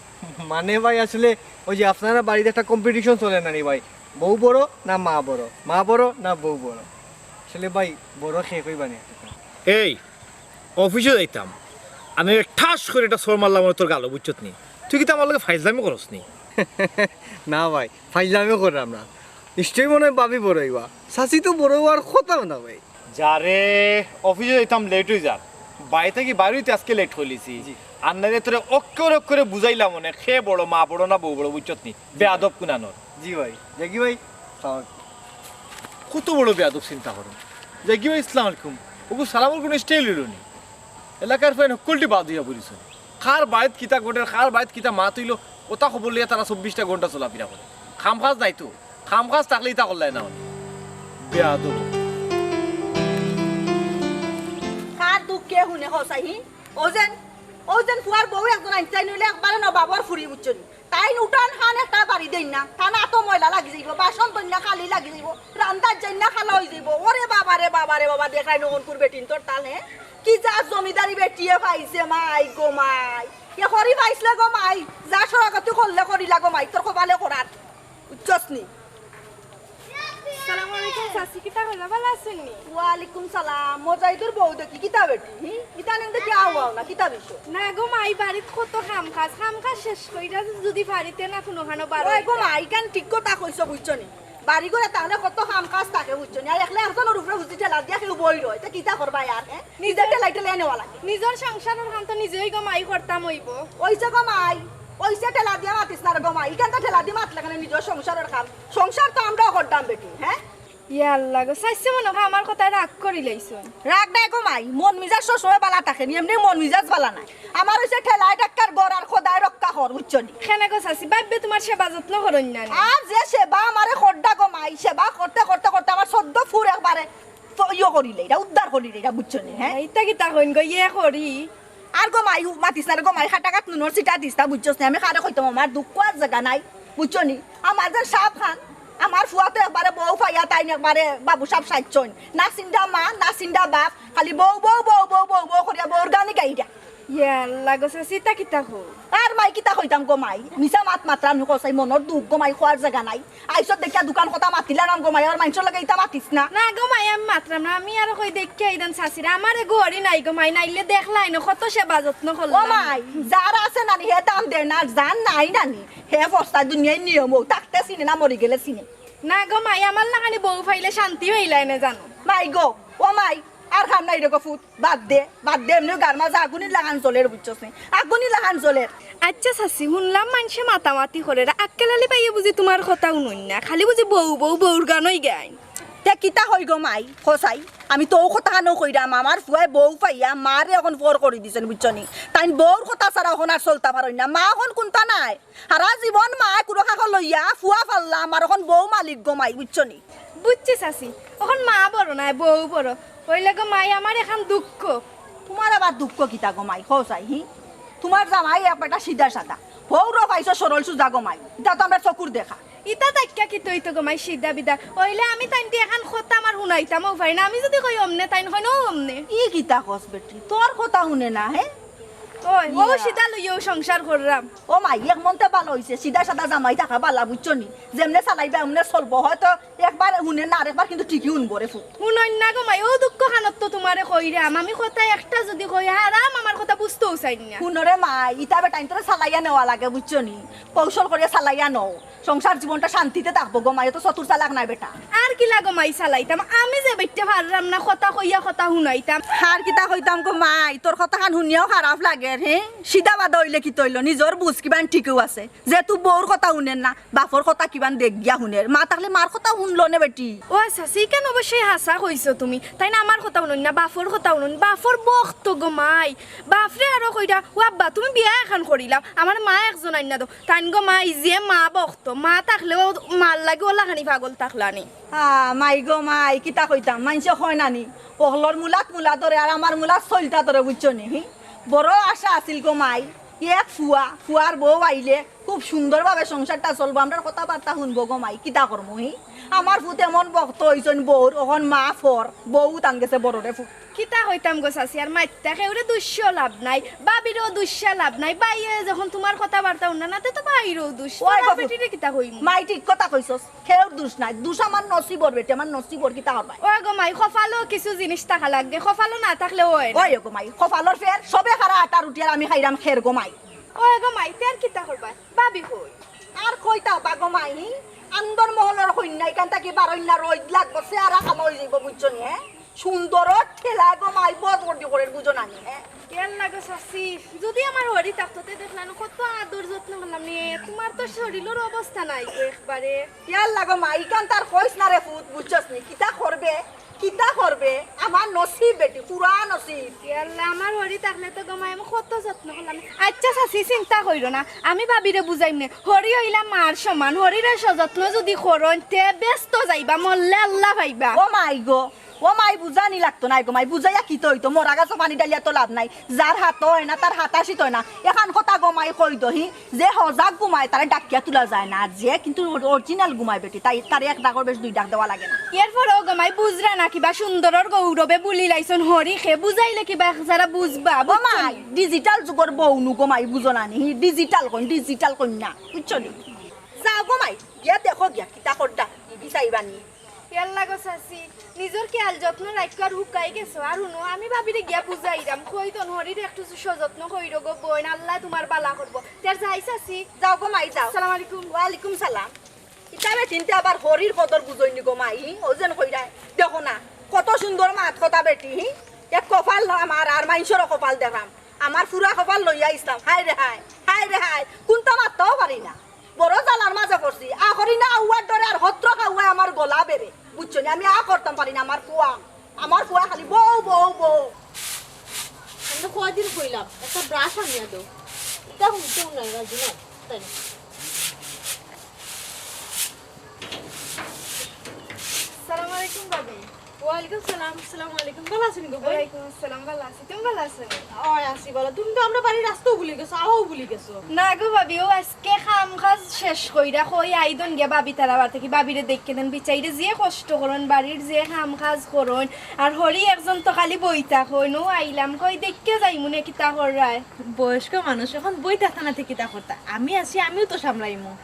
মানে ভাই, আসলে ওই যে আপনারা বাড়িত একটা competition চলে না নি ভাই, বউ বড় না মা বড়, মা বড় না বউ বড়? আসলে ভাই, বড় কে কইবা নি একটা? এই, অফিসো যাইতাম, আর নাইলে ঠাস করি একটা চড় মারলাম অনে তোর গালো, বুঝছত নি? তুই কিতা আমার লগে ফাইজলামি করস নি? না ভাই, ফাইজলামি কররাম না। নিশ্চয়ই মনে হয় ভাবি বড় অইবা। চাচি তো বড় অওয়ার কথাও না ভাই। যারে, অফিসো যাইতাম, late অই যার। বাড়ি থাকি বার অইতে আজকে late করিলিছি। জি। আর নাইলে তোরে অক্ষরে অক্ষরে বুঝাইলাম অনে, কে বড়, মা বড় না বউ বড়, বুঝছত নি? বেয়াদব কুনানর। জি ভাই, দেখি ভাই, সালাম আলাইকুম। কত বড় বেয়াদব চিন্তা করো। দেখি ভাই, ইসলাম আলাইকুম। ওগু সালামর কুনু style অইলো নি? এলাকার ফুয়াইন হক্কলটি বাদ অইয়া পড়িছইন। কার বাড়িত কিতা ঘটের, কার বাড়িত কিতা মাত অইলো, কথা খবর লইয়া তারা চব্বিশটা ঘন্টা চলাফিরা করে। কাম কাজ নাই তো, কাম কাজ থাকলে ইতা করলায় না অনে। বেয়াদব। কার দুখ কে হুনে কও চাই, হি? অউ যেন, অউ যেন ফুয়ার বউ একজন আনছইন অইলে একবারে নবাবর ফুরি বুঝছো নি? তাইন উঠান খান একটা বাড়ি দেইন না, তান আতো ময়লা লাগি যাইবো, বাসন ধইন না কালি লাগি যাইবো, রান্দাত যাইন না কালা অই যাইবো। ওরে বাবা রে বাবা রে বাবা, দেখরায় নগনকুর বেটিন্তর তাল, হে? কি জাত জমিদারি বেটিয়ে পাইছে মাই গো মাই। এ করি পাইছলে গো মাই, যা সরাগতি করলে করিলা গো মাই, তোর কপালে করার। বুঝছস নি? সালাম আলাইকুম চাচি, কিতা কইলা, ভালা আছইন নি? ওয়ালাইকুম সালাম। মজাইদুর বউ দেখি কিতা বেটি, হি? ইদানিং দেখি আও আও না, কিতা বিষয়? না গো মাই, বাড়িত কত কাম কাজ, কাম কাজ শেষ কইরা যদি বাড়িতে না কুনুখানো বারো। ওই গো মাই, ইখান ঠিক কথা কইছো বুঝছো নি? বাড়ি ঘরে তাহলে কত কাম কাজ থাকে বুঝছো নি? আর একলা একজনর উপরে বুঝি ঠেলা দিয়া কেউ বই রয়, তে কিতা করবায় আর, হে? নিজে ঠেলাই ঠেলাই নেওয়া লাগে। নিজর সংসারর কাম তো নিজেউ গো মাই করতাম অইবো। অইছে গো মাই, অইছে ঠেলা দিয়া মাতিস না রে গো মাই। ইখান তো ঠেলা দি মাতলে কেনে নিজর সংসারর কাম? সংসার তো আমরাও করতাম বেটি, হে? ইয়া আল্লাহ গো, চাইছে মনো অয় আমার কথায় রাগ করিলাইছইন। রাগ নাই গো মাই, মন মিজাজ সবসময় ভালা থাকে নি, এমনে মন মিজাজ ভালা নাই। আমার অইছে ঠেলায় টেক্কার ঘর আর খোদায় রক্ষা কর, বুঝছো নি? কেনে গো চাচি, বাপে তুমার সেবা যত্ন করইন না নি? আর যে সেবা আমারে কররা গো মাই, সেবা করতে করতে করতে আমার চৌদ্দ ফুর একবারে তো ইয়ে করিলাইরা, উদ্ধার করিলাইরা, বুঝছো নি, হে? ইতা কিতা কইন গো, ইয়ে করি। আর গো মাই, মাতিস না রে গো মাই, কাটা কাত নুনর ছিটা দিস না, বুঝছস নি? আমি কারে কইতাম, আমার দুখ কওয়ার জাগা নাই, বুঝছো নি? আমার যে সাব খান, আমার ফুয়া তো একবারে বউ পাইয়া তাইন একবারে বাবু সাব সাজছইন। না চিন্তা মা, না চিন্তা বাপ, খালি বউ, বউ, বউ, বউ, বউ, বউ করিয়া বউর গানি গাইরা। ইয়া আল্লাহ গো চাচি, ইতা কিতা কও? আর মাই কিতা কইতাম গো মাই, মিছা মাত মাতরাম নি কও চাই, মনর দুখ গো মাই, কওয়ার জাগা নাই। আইছত দেখিয়া দুকান কথা মাতিলাম গো মাই, আর মাইনষর লগে ইতা মাতিস না। না গো মাই, আমি মাতরাম না, আমি আর কই দেখিয়া আইরাম চাচিরে, আমারে ঘরো নাই গো মাই, নাইলে দেখলায় না কত সেবা যত্ন করলাম। ও মাই, যার আছে নানি হে দাম দেইন, আর যার নাই নানি হে ফস্তায়। দুনিয়ার নিয়ম অউ, থাকতে চিনে না, মরি গেলে চিনে। না গো মাই, আমার লাখানি বউ পাইলে শান্তি পাইলায় না জানো। মাই গো, ও মাই, আর কাম নাই রে গো ফুত, বাদ দে, বাদ দে, এমনেউ গার মাঝে আগুনর লাখান জ্বলের, বুঝছস নি? আগুনর লাখান জ্বলের। আচ্ছা চাচি, হুনলাম মাইনষে মাতামাতি করের, আক্কেল আলী ভাইয়ে বুঝি তুমার কথা হুনইন না, খালি বুঝি বউ বউ বউর গানউ গাইন। তে কিতা কই গো মাই, কও চাই? আমি তো অউ কথাখানউ কইরাম, আমার ফুয়ায় বউ পাইয়া মারে অখন ফর করি দিছইন, বুঝছো নি? তাইন বউর কথা ছাড়া অখন আর চলতা পারইন না। মা অখন কুনতা নাই, হারা জীবন মায় কুরু কাকো লইয়া ফুয়া পাললাম, আর অখন বউ মালিক গো মাই, বুঝছো নি? বুঝছি চাচি, অখন মা বড় নায়, বউ বড়। অইলে গো মাই, আমার একখান দুখ। তুমার আবার দুখ কিতা গো মাই, কও চাই, হি? তুমার জামাই এক বেটা সিধা সাদা, বউরও পাইছো সরল সুজা গো মাই, ইতা তো আমরার চকুর দেখা। ইতা থাকিয়া কিতা অইতো গো মাই, সিধা বিধা। অইলে আমি তাইনতে একখান কথা আমার হুনাইতাম, অউ পারি না। আমি যুদি কই অমনে, তাইন কইন অউ অমনে। ই কিতা কস বেটি, তোর কথা হুনে না, হে? ওই, অউ ইয়া। সিধা লইয়াউ সংসার কররাম। ও মাই, এক মনতে ভালা অইছে, সিধা সাদা জামাই থাকা ভালা, বুঝছো নি? যেমনে চালাইবা, অমনে চলবো। হয়তো একবার হুনে না, আরেকবার কিন্তু ঠিকই হুনবো রে ফুত। হুনইন না গো মাই, অউ দুখ খানোত তো তুমারে কইরাম। আমি কথা একটা যুদি কই, হারাম আমার কথা বুঝতেউ চাইন না। হুনো রে মাই, ইতা বেটাইন্তরে চালাইয়া নেওয়া লাগে, বুঝছো নি? কৌশল করিয়া চালাইয়া নেও। সংসার জীবনটা শান্তিতে থাকবো গো মাই, অত চতুর চালাক নায় বেটা। আর কিলা গো মাই চালাইতাম, আমি যে বেটিয়ে পাররাম না, কথা কইয়া কথা হুনাইতাম। আর কিতা কইতাম গো মাই, তোর কথাখান হুনিয়াউ খারাপ লাগের, হে? সিধা বাধা অইলে কিতা অইলো, নিজর বুঝ কিবান ঠিকউ আছে। যেহেতু বউর কথা হুনের না, বাপর কথা কিবান দেখ দিয়া হুনের। মা থাকলে মার কথা হুনলো নে বেটি। ও আচ্ছা, ইখান অবশ্যই হাছা কইছো তুমি। তাইন আমার কথা হুনইন না, বাপর কথা হুনইন। বাপর বখত গো মাই। বাপরে আরো কইরা, "ও আব্বা, তুমি বিয়া একখান করিলাও, আমার মা একজন আইন্না দেও।" তাইন গো মাই, যে মা বখত, মা থাকলেও মার লাগি অলাখানি পাগল থাকলা নি। আ, মাই গো মাই, কিতা কইতাম, মাইনষে কয় না নি, অকলর মুলাত মুলা ধরে আর আমার মুলাত ছইলটা ধরে, বুঝছো নি? হি? বড় আশা আছিল গো মাই, এক ফুয়া, ফুয়ার বউ আইলে খুব সুন্দরভাবে সংসারটা চলবো, আমরার কথাবার্তা হুনবো গো মাই, কিতা করমু হি? আমার ফুত এমন বখত অইছইন বউর, অখন মা ফর, বউ তান গেছে বড়রে ফুত। কিতা কইতাম গো চাচি, আর মাইত্তা কেউরে দুষিয়া লাভ নাই, ভাবিরেও দুষিয়া লাভ নাই। ভাইয়ে যখন তুমার কথাবার্তা হুনরা না, তে তো ভাইরেও দুষ। ওই তোরা বাবু, বেটিরে কিতা কইমু? মাই ঠিক কথা কইছস, কেউর দুষ নাই, দুষ আমার নসিবর বেটি, আমার নসিবর, কিতা করবায়? ওই গো মাই, কপালো কিছু জিনিস থাকা লাগে, কপালো না থাকলে অয় না। ওই গো মাই, কপালর ফের, সবে খারা আটা রুটি আর আমি খাইরাম খের গো মাই। ওই গো মাই, তে আর কিতা করবায়? ভাবি কই? আর কইতাম বা গো মাই, আন্দর মহলর কইন্যা, ইখান থাকি বারইন না, রইদ লাগবো, চেহারা কালা অই যাইবো, বুঝছো নি, হে? সুন্দরর ঠেলায় গো মাই বদবদি করের, বুঝো না নি, হে? ইয়াল্লা গো চাচি, যুদি আমার হরি থাকতো, তে দেখলায় নু কত আদর যত্ন করলাম নি। তুমার তো শরীলর অবস্থা নাই গো একবারে। ইয়াল্লা গো মাই, ইখান তো আর কইস না রে ফুত, বুঝছস নি? কিতা করবে? কিতা করবে? আমার নসিব বেটি, পুরা নসিব। এ আল্লাহ, আমার হরি থাকলে তো গো মাই আমি কত যত্ন করলাম। আচ্ছা চাচি, চিন্তা কইরো না, আমি ভাবিরে বুঝাইমুনে। হরি অইলা মার সমান, হরিরে সযত্ন যুদি করইন, তে বেহেস্তো যাইবা, মরলে আল্লাহ পাইবা। ও মাই গো, ও মাই বুঝানি লাগতো নায় গো মাই, বুঝাইয়া কিতা অইতো, মরা গাছো পানি ঢালিয়া তো লাভ নাই। যার হাতো অয় না, তার হাতাশিত অয় না। এখান কথা গো মাই কই দো হি, যে হজাগ ঘুমায় তারে ডাকিয়া তুলা যায় না, আর যে কিন্তু original ঘুমায় বেটি, তাই তারে এক ডাকর বেশ দুই ডাক দেওয়া লাগে না। এরপরেও গো মাই বুঝরা না কিবা সুন্দরর গৌরবে বুলি লাইছন হরি খে, বুঝাইলে কিবা যারা বুঝবা, ও বুঝছো মাই, নি? Digital যুগর বউ নু গো মাই, বুঝো না নি? Digital কইন, digital কইন না, বুঝছো নি? যাও গো মাই, গিয়া দেখো গিয়া, কিতা করডা, বিবি চাইবা নি? ইয়াল্লা গো চাচি, নিজর খেয়াল যত্ন রাখিও আর হুকাই গেছো। আর হুনো, আমি ভাবিরে গিয়া বুঝাইরাম, কই দন হরিরে একটু সযত্ন কইরো গো বইন, আল্লায় তুমার বালা করবো। তে আর যাই চাচি। যাও গো মাই, যাও। আসসালামু আলাইকুম। ওয়ালাইকুম সালাম। ইতা বেটিন্তে আবার হরির কদর বুঝইন নি গো মাই, ও যেন কইরা। দেখো না, কত সুন্দর মাত কথা বেটি, হি? এক কপাল আমার আর মাইনষরও কপাল দেখরাম। আমার ফুরা কপাল লইয়া আইছলাম, হায় রে হায়, হায় রে হায়, কুনতা মাততাও পারি না। বড় জ্বালার মাঝে পড়ছি, আ করি না আউয়ার ডরে আর হত্র খাওয়ায় আমার গলা বেরে, বুঝছো নি? আমি আ করতাম পারি না, আমার ফুয়া, আমার ফুয়া খালি বউ, বউ, বউ। আমি তো কয়দিন কইলাম, একটা brush আনিয়া দেও। ইতা হুনতেও নাই, রাজি না। তাই না? সালাম আলাইকুম ভাবি। ওয়ালাইকুম সালাম, আসসালামু আলাইকুম। ভালা আছইন গো বইন? ওয়ালাইকুম আসসালাম, ভালা আছি। তুমি ভালা আছো নি? অয় আছি ভালা। তুমি তো আমরার বাড়ির রাস্তাও ভুলি গেছো, আওয়াও ভুলি গেছো। না গো ভাবি, অউ আইজকে কাম কাজ শেষ কইরা কই আইদন গিয়া ভাবি তারা বাড়ি থাকি, ভাবিরে দেখিয়া দেন, বিচাইরে যে কষ্ট করইন, বাড়ির যে কাম কাজ করইন, আর হরি একজন তো খালি বই থাকইন। অউ আইলাম, কই দেখিয়া যাইমুনে কিতা কররায়। বয়স্ক মানুষ অখন বই থাকতা না থাকি কিতা করতা? আমি আছি, আমিও তো সামলাইমু।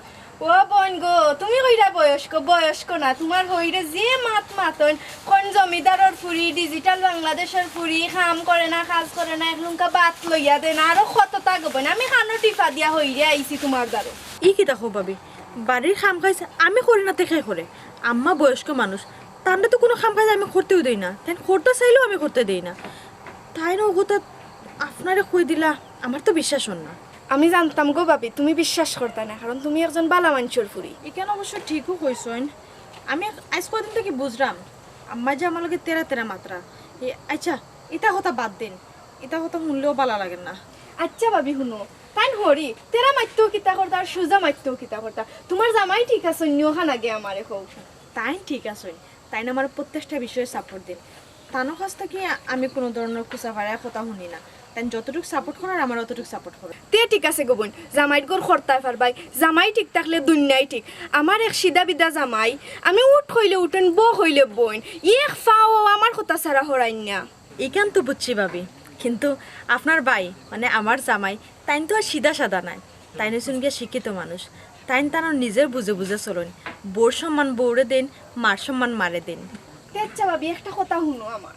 ও বইন গো, তুমি কইরা বয়স্ক, বয়স্ক না, তুমার হরিরে যে মাত মাতইন, কইন জমিদারর ফুরি, digital বাংলাদেশর ফুরি, কাম করে না, কাজ করে না, এক লুঙ্কা ভাত লইয়া দেয় না, আরো কততা গো বইন। আমি কানো টিপা দিয়া হরিরে আইছি তুমার দ্বারো। ই কিতা কও ভাবি? বাড়ির কাম কাজ আমি করি না তে কে করে? আম্মা বয়স্ক মানুষ, তানরে তো কুনু কাম কাজ আমি করতেও দেই না, তাইন করতা চাইলেও আমি করতে দেই না। তাইন অউ কথা আপনারে কই দিলা, আমার তো বিশ্বাস অর না। আমি জানতাম গো ভাবি, তুমি বিশ্বাস করতায় না, কারণ তুমি একজন ভালা মানষর ফুরি। ইখান অবশ্য ঠিকউ কইছইন। আমি আইজ কয়দিন থাকি বুঝরাম, আম্মায় যে আমার লগে তেরা তেরা মাতরা। এ, আচ্ছা, ইতা কথা বাদ দেইন, ইতা কথা হুনলেও ভালা লাগের না। আচ্ছা ভাবি, হুনো, তাইন হরি তেরা মাততেও কিতা করতা আর সুজা মাততেও কিতা করতা? তুমার জামাই ঠিক আছইন নি, অখান আগে আমারে কও। তাইন ঠিক আছইন, তাইন আমার প্রত্যেকটা বিষয়ে support দেইন। তানর কাছ থাকি আমি কুনু ধরনর খুচা ফাড়ায় কথা হুনি না। তাইন যতটুক support করইন, আমারে অতটুক support করইন। তে ঠিক আছে গো বইন, জামাইর ঘর করতায় পারবায়, জামাই ঠিক থাকলে দুনিয়াই ঠিক। আমার এক সিধা বিধা জামাই, আমি উঠ কইলে উঠইন, ব কইলে বইন, এক পাও আমার কথা ছাড়া হরাইন না। ইখান তো বুঝছি ভাবি, কিন্তু আপনার ভাই, মানে আমার জামাই, তাইন তো আর সিধা সাদা নায়। তাইন অইছইন গিয়া শিক্ষিত মানুষ। তাইন তানর নিজর বুঝে বুঝে চলইন। বউর সম্মান বউরে দেইন, মার সম্মান মারে দেইন। তে আচ্ছা ভাবি, একটা কথা হুনো আমার।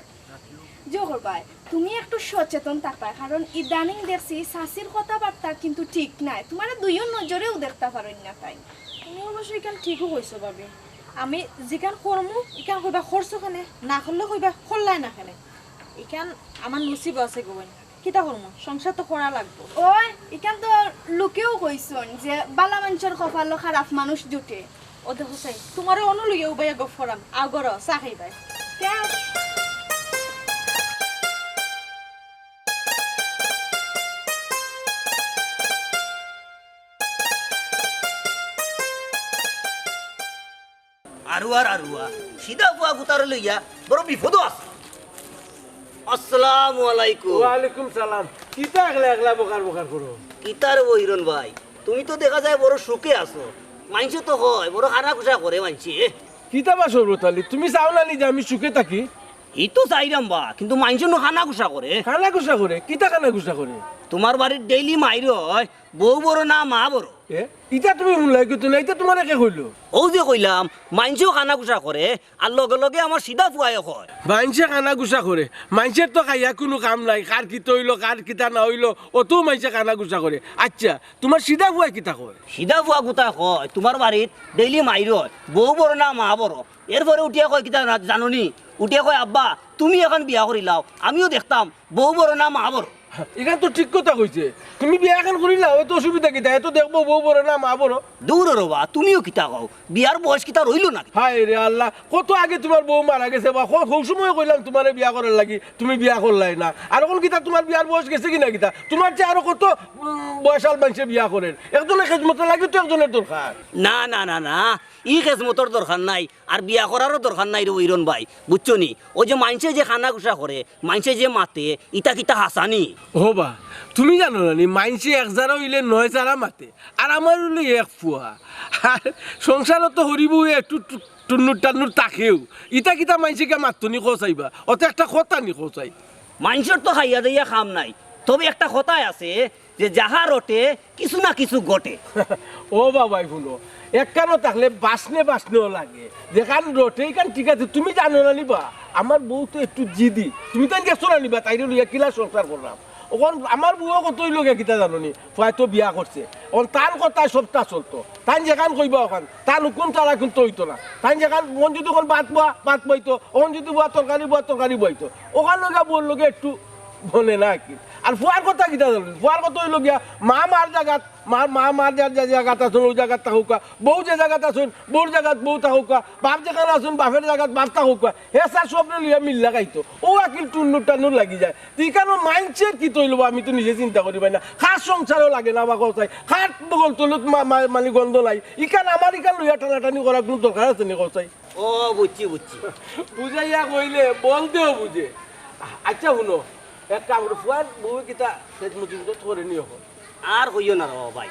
জোহর ভাই, তুমি একটু সচেতন থাকবায়, কারণ ইদানিং দেখছি চাচির কথাবার্তা কিন্তু ঠিক নায়, তুমারে দুইও নজরেও দেখতা পারইন না তাইন। তুমি অবশ্য ইখান ঠিকউ কইছো ভাবি, আমি যেখান করমু ইখান কইবা করছো কেনে, না করলে কইবা করলায় না কেনে। ইখান আমার নসিবো আছে গো বইন, কিতা করমু, সংসার তো করা লাগবো। ওই, ইখান তো লোকেও কইছইন যে বালা মানষর কপালো খারাপ মানুষ জুটে। ও দেখো চাই, তুমারে অনো লইয়া উবাইয়া গফ করাম, আও ঘরো, চা খাইবায়। কে? আরুয়ার আরুয়া, সিধা ফুয়া গুতারে লইয়া বড় বিপদো আছি। আসসালামু আলাইকুম। ওয়ালাইকুম সালাম। কিতা একলা একলা বকার বকার করো? কিতার ও হিরন ভাই, তুমি তো দেখা যায় বড় সুখে আছো। মাইনষে তো কয়, বড় কানাঘুষা করে মাইনষে। কিতা বা শরবত আলী, তুমি চাও না নি যে আমি সুখে থাকি? ই তো চাইরাম বা, কিন্তু মাইনষে নু কানাঘুষা করে। কানাঘুষা করে? কিতা কানাঘুষা করে? তুমার বাড়িত daily মাইর অয়, বউ বড় না মা বড়। এ? ইতা তুমি হুনলায় কিতা না? ইতা তুমারে কে কইলো? অউ যে কইলাম, মাইনষেও কানাঘুষা করে, আর লগে লগে আমার সিধা ফুয়ায়ও কয়। মাইনষে কানাঘুষা করে? মাইনষের তো খাইয়া কুনু কাম নাই, কার কিতা অইলো, কার কিতা না অইলো, অতউ মাইনষে কানাঘুষা করে। আচ্ছা, তুমার সিধা ফুয়ায় কিতা কয়? সিধা ফুয়া গুতায় কয়, তুমার বাড়িত daily মাইর অয়, বউ বড় না মা বড়। এরপরে উঠিয়া কয় কিতা না জানো নি? উঠিয়া কয়, "আব্বা, তুমি অখন বিয়া করিলাও, আমিও দেখতাম বউ বড় না মা বড়।" ইখান তো ঠিক কথা কইছে। তুমি বিয়া এখান করিলাও, এত অসুবিধা কিতা? এত দেখবো বউ বড় না মা বড়? দূর রে বা, তুমিও কিতা কও? বিয়ার বয়স কিতা রইল না? হায় রে আল্লাহ, কত আগে তোমার বউ মারা গেছে বা, ক-, কোন সময় কইলাম তোমারে বিয়া করার লাগি, তুমি বিয়া করলাই না। আর এখন কিতা তোমার বিয়ার বয়স গেছে কি না কিতা? তোমার চেয়ে আরো কত, উম, বয়সাল মানষে বিয়া করের। একজনের খেজমতর লাগি তো একজনের দরকার। না, না, না, না, ই খেজমতর দরকার নাই, আর বিয়া করারও দরকার নাই রে ইরন ভাই, বুঝছো নি? ওই যে মাইনষে যে কানাঘুষা করে, মাইনষে যে মাতে, ইতা কিতা হাছানি? ও বা, তুমি জানো না নি, মাইনষে এক জারা অইলে নয় জারা মাতে, আর আমার অইলে এক ফুয়া। আর সংসারো তো হরিবউ একটু টু-, টুন্নুর টান্নুর তাকেও। ইতা কিতা মাইনষে কিয়া মাততো নি কও চাইবা? অত একটা কথা নি কও চাই? মাইনষর তো খাইয়া দাইয়া কাম নাই, তবে একটা কথায় আছে যে যাহা রটে কিছু না কিছু ঘটে। ও বাবাই হুনো, একখানো থাকলে বাসনে বাসনেও লাগে, যেখান রটে ইখান ঠিক আছে। তুমি জানো না নিবা, আমার বউ তো একটু জিদি। তুমি তাই গেছো না নিবা, তাইরে লইয়া কিলা সংসার করলাম। ওখান আমার বউও কত অইলো গিয়া কিতা জানো নি, ফুয়ায় তো বিয়া করছে। ওখান তান কথায় সবটা চলতো, তাই যেখান কইবা ওখান, তান হুকুম ছাড়া কিন্তু অইতো না। তাই যেখান মন যদি কোন ভাত বয়া, ভাত বইতো, ওখান যদি বয়া তরকারি বয়া, তরকারি বইতো। ওখান লগে বউর লগে একটু বনে না আর কি। আর ফুয়ার কথা কিতা জানো নি, ফুয়ার কথা অইলো গিয়া মা মার জাগাত মা, মা, মার যার, যার জাগাত আছইন, অউ জাগাত থাকউক্কা। বউ যে জাগাত আছইন, বউর জাগাত বউ থাকউক্কা। বাপ যেখানো আছইন, বাপের জাগাত বাপ থাকউক্কা। হে স্যার, সবরে লইয়া মিল লাগাইতো। অউ আকিল টুন্নুর টান্নুর লাগি যায়। তে ইখানো মাইনষের কিতা অইলো বা, আমি তো নিজে চিন্তা করি পাই না। কার সংসারও লাগে না বা কও চাই। কার বগল তলত মা-, মা-, মানে গন্ধ নাই। ইখান আমার ইখান লইয়া টানাটানি করার কুনু দরকার আছে নি কও চাই? ও, বুঝছি, বুঝছি। বুঝাইয়া কইলে বলতেও বুঝে। আচ্ছা, হুনো, এক কাম করো, ফুয়ার বউ কিতা খেজমতি করে নি অখন? আর কইও না রে বাবা ভাই,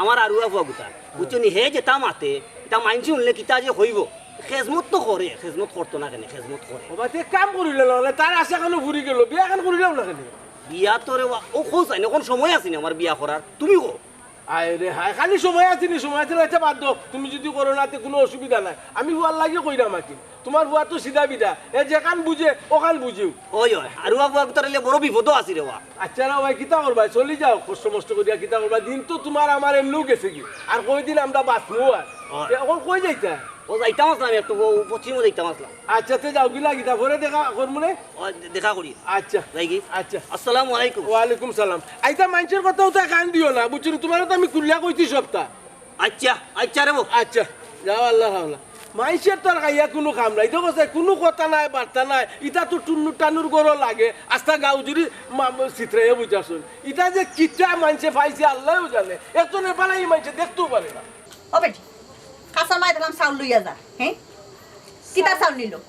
আমার আরুয়া ফুয়া গুতা, বুঝছো নি? হে যেতা মাতে, ইতা মাইনষে হুনলে কিতা যে কইবো। খেজমত তো করে, খেজমত করতো না কেনে, খেজমত করে। ও ভাই, তে কাম করিলে না, তার আশা কেন ফুরি গেল, বিয়া কেন করিলাম না কেনে? বিয়া তো রে বা, ও কও চাই না, অখন সময় আছে নি আমার বিয়া করার, তুমি কও। আয় রে হায়, খালি সময় আছে নি, সময় আছে না, আচ্ছা বাদ দেও, তুমি যদি করো না, তে কুনু অসুবিধা নাই, আমি ফুয়ার লাগি কইরাম আর কি। তোমার ফুয়া তো সিধা বিধা, এ যেখান বুঝে, ওখান বুঝেও। ওই, ওই, আরুয়া ফুয়া গুতার অইলে বড় বিপদও আছি রে বা। আচ্ছা রে ভাই, কিতা করবায়? চলি যাও, কষ্ট মষ্ট করিয়া কিতা করবায়? দিন তো তোমার আমার এমনেও গেছে গি, আর কয়দিন আমরা বাঁচমু আর। ওই। তে অখন কই যাইতায়? ও যাইতাম আছলাম একটু, ও পশ্চিমো যাইতাম আছলাম। আচ্ছা, তে যাও গিলা কিতা, পরে দেখা করমু নে। ও দে-, দেখা করি। আচ্ছা। যাই গি? আচ্ছা। আসসালামু আলাইকুম। ওয়ালাইকুম সালাম। আইতা মাইনষের কথাও তা কান দিও না, বুঝছো নি? তোমারে তো আমি খুলিয়া কইছি সবটা। আচ্ছা, আচ্ছা রে বা। আচ্ছা, যাও আল্লাহ হাওলা। মাইনষের তো আর খাইয়া কুনু কাম নাই। দেখো চাই, কুনু কথা নাই, বার্তা নাই। ইতা তো টুন্নুর টান্নুর ঘরো লাগে। আস্তা গাঁও জুড়ি মা-, মা-, ছিতরাইয়া বুঝাছইন। ইতা যে কিতা মাইনষে পাইছে আল্লায়উ জানে। একজনে বানাই মাইনষে দেখতেও পারে না। ও বেটি, কাঁচা মাই দেখলাম চাউল লইয়া যা। হে? কিতা চাউল নিলো?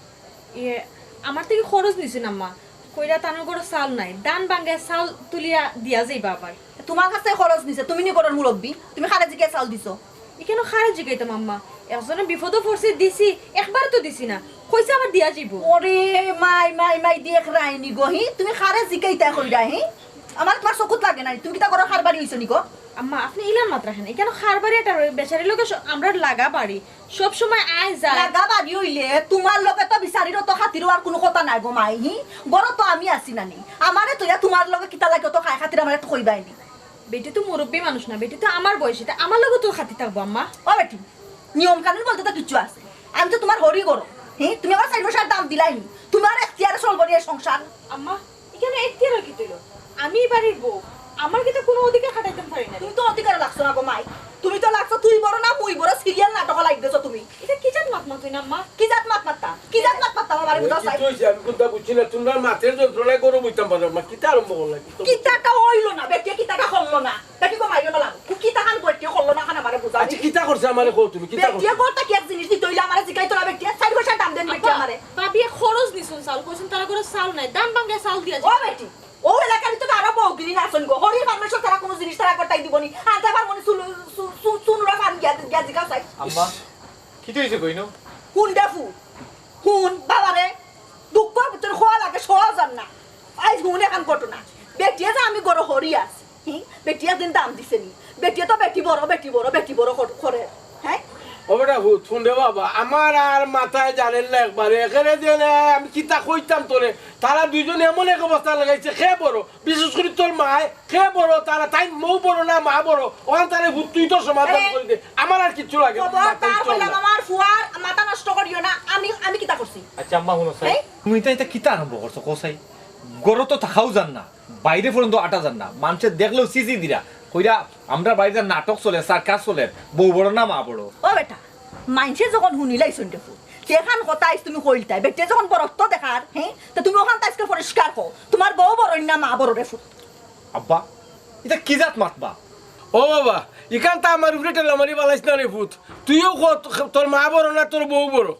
ইয়ে, আমার থাকি খরচ নিছইন আম্মা। কইরা তানর ঘরো চাউল নাই, ধান ভাঙ্গিয়া চাউল তুলিয়া দিয়া যাইবা আবার। তোমার কাছ থাকি খরচ নিছে, তুমি নি ঘরর মুরব্বি, তুমি কারে জিগাইয়া চাউল দিছো? ইখানো কারে জিগাইতাম আম্মা, একজনে বিপদো পড়ছে দিছি, একবারে তো দিছি না, কইছে আবার দিয়া যাইবো। ওরে মাই, মাই, মাই, দেখরায়নি গো, হি? তুমি কারে জিগাইতায় কইরায়, হি? আমার তোমার চকুত লাগে না নি, তুমি কিতা ঘরর কারবারি অইছো নি গো? আম্মা, আপনে ইলান মাতরা কেনে? ইখানো কারবারি একটা বেচারির লগে স-, আমরার লাগা বাড়ি। সব সময় আয় যায়। লাগা বাড়ি অইলে তোমার লগে তো বিচারির অত খাতিরও আর কুনু কথা নাই গো মাই, হি? ঘরো তো আমি আছি না নি? আমারে থইয়া তোমার লগে কিতা লাগি অত খায় খাতির আমারে একটু কইবায় নি? বেটি তো মুরব্বি মানুষ না, বেটি তো আমার বয়সী, তা আমার লগে তো খাতির থাকবো আম্মা। ও বেটি, নিয়ম কানুন বলতে তো কিচ্ছু আছে। আমি তো তোমার হরি ঘরো, হি? তুমি আমার চাইর পয়সার দাম দিলায় নি? তোমার এখতিয়ারে চলবো নি এ সংসার? আম্মা, ইখানো এখতিয়ারর কিতা অইলো? আমি ই বাড়ির বউ, আমার কিতা কুনু অধিকার খাটাইতাম পারি না? তুমি তো অধিকারো লাগছো না গো মাই, তুমি তো লাগছো তুই বড় না মুই বড়, সিরিয়াল নাটকো লাগি গেছো তুমি। ইতা কি জাত মাত মাতইন আম্মা? কি জাত মাত মাততাম? কি জাত মাত মাততাম আমারে বুঝাও চাই? কিতা অইছে? আমি কুনতা বুঝছি না, তোমরার মাতের যন্ত্রণায় ঘরো বইতাম পারলাম না, কিতা আরম্ভ করলায়? কিতাটা অইলো না, বেটিয়ে কিতাটা করলো না? দেখি গো মাইও না লাগো। কিতা খান বেটিয়ে করলো না খান আমারে বুঝাও। আচ্ছা, কিতা করছে আমারে কও তুমি, কিতা করছে? বেটিয়ে করতা কি এক জিনিস দিতে অইলে আমারে জিগাইতো না বেটিয়ে? চাইর পয়সার দাম দেন বেটিয়ে আমারে। ভাবিয়ে খরচ নিছইন চাউল, কইছইন তারা ঘরো চাউল নাই, ধান ভাঙ্গিয়া চাউল দিয়া ও যাইবো। বেটি, ও এলাকার ভিতরে আরো বউগিরি আছইন গো। হরি পারমেশ্বর তারা কুনু জিনিস তারা করতাই দিবো নি। আর তারপর মনে চুলু-, চু-, চু-, চুনুরা ফান গিয়া, গিয়া জিগাও চাই। আম্মা, কিতা অইছে কইনো? হুন দেখু, হুন বাবারে, দুঃখ ভিতরে খোয়া লাগে, সহজ আর না। আইজ হুন এখান ঘটনা। বেটিয়ে যে আমি ঘরো হরি আছি, হি? বেটিয়ে একদিন দাম দিছে নি? বেটিয়ে তো বেটি বড়, বেটি বড়, বেটি বড় কর-, করে। হ্যাঁ? ও বেটা, হু-, হুন রে বাবা, আমার আর মাথায় জানের না একবারে। এখানে যে না, আমি কিতা কইতাম তোরে? তারা দুইজন এমন এক অবস্থা লাগাইছে, কে বড়? বিশেষ করি তোর মায়, কে বড়? তারা তাই মৌ বড় না মা বড়? ওখান তারে হুত তুই তোর সমাধান আরে, করে দে। আমার আর কিচ্ছু লাগে না, বাবা, মাথায় তার চল কইলাম না। আমার ফুয়ার মাথা নষ্ট করিও না। আমি, আমি কিতা করছি? আচ্ছা, আম্মা, হুনো চাই। হ্যাঁ? তুমি তো ইতা কিতা আরম্ভ করছো, কও চাই? ঘরো তো থাকাও যার না। বাইরে পর্যন্ত আটা যার না, মানষে দেখলেও ছিছি দিরা। কইরা, আমরার বাড়িত নাটক চলে, সার্কাস চলে, বউ বড় না মা বড়। ও বেটা, মানষে যখন হুনিলাইছইন রে ফুত, যেখান কথা আইজ তুমি কইলতায়, বেটে যখন বড়ত্ব দেখার, হ্যাঁ, তে তুমি অখানতা আইজকে পরিষ্কার কও, তুমার বউ বড় না মা বড় রে ফুত? আব্বা, ইতা কি জাত মাতবা? ও বাবা, ইখানতা আমার উপরে ঠেলা মারি ফালাইছ না রে ফুত। তুইও ক, তোর মা বড় না তোর বউ বড়?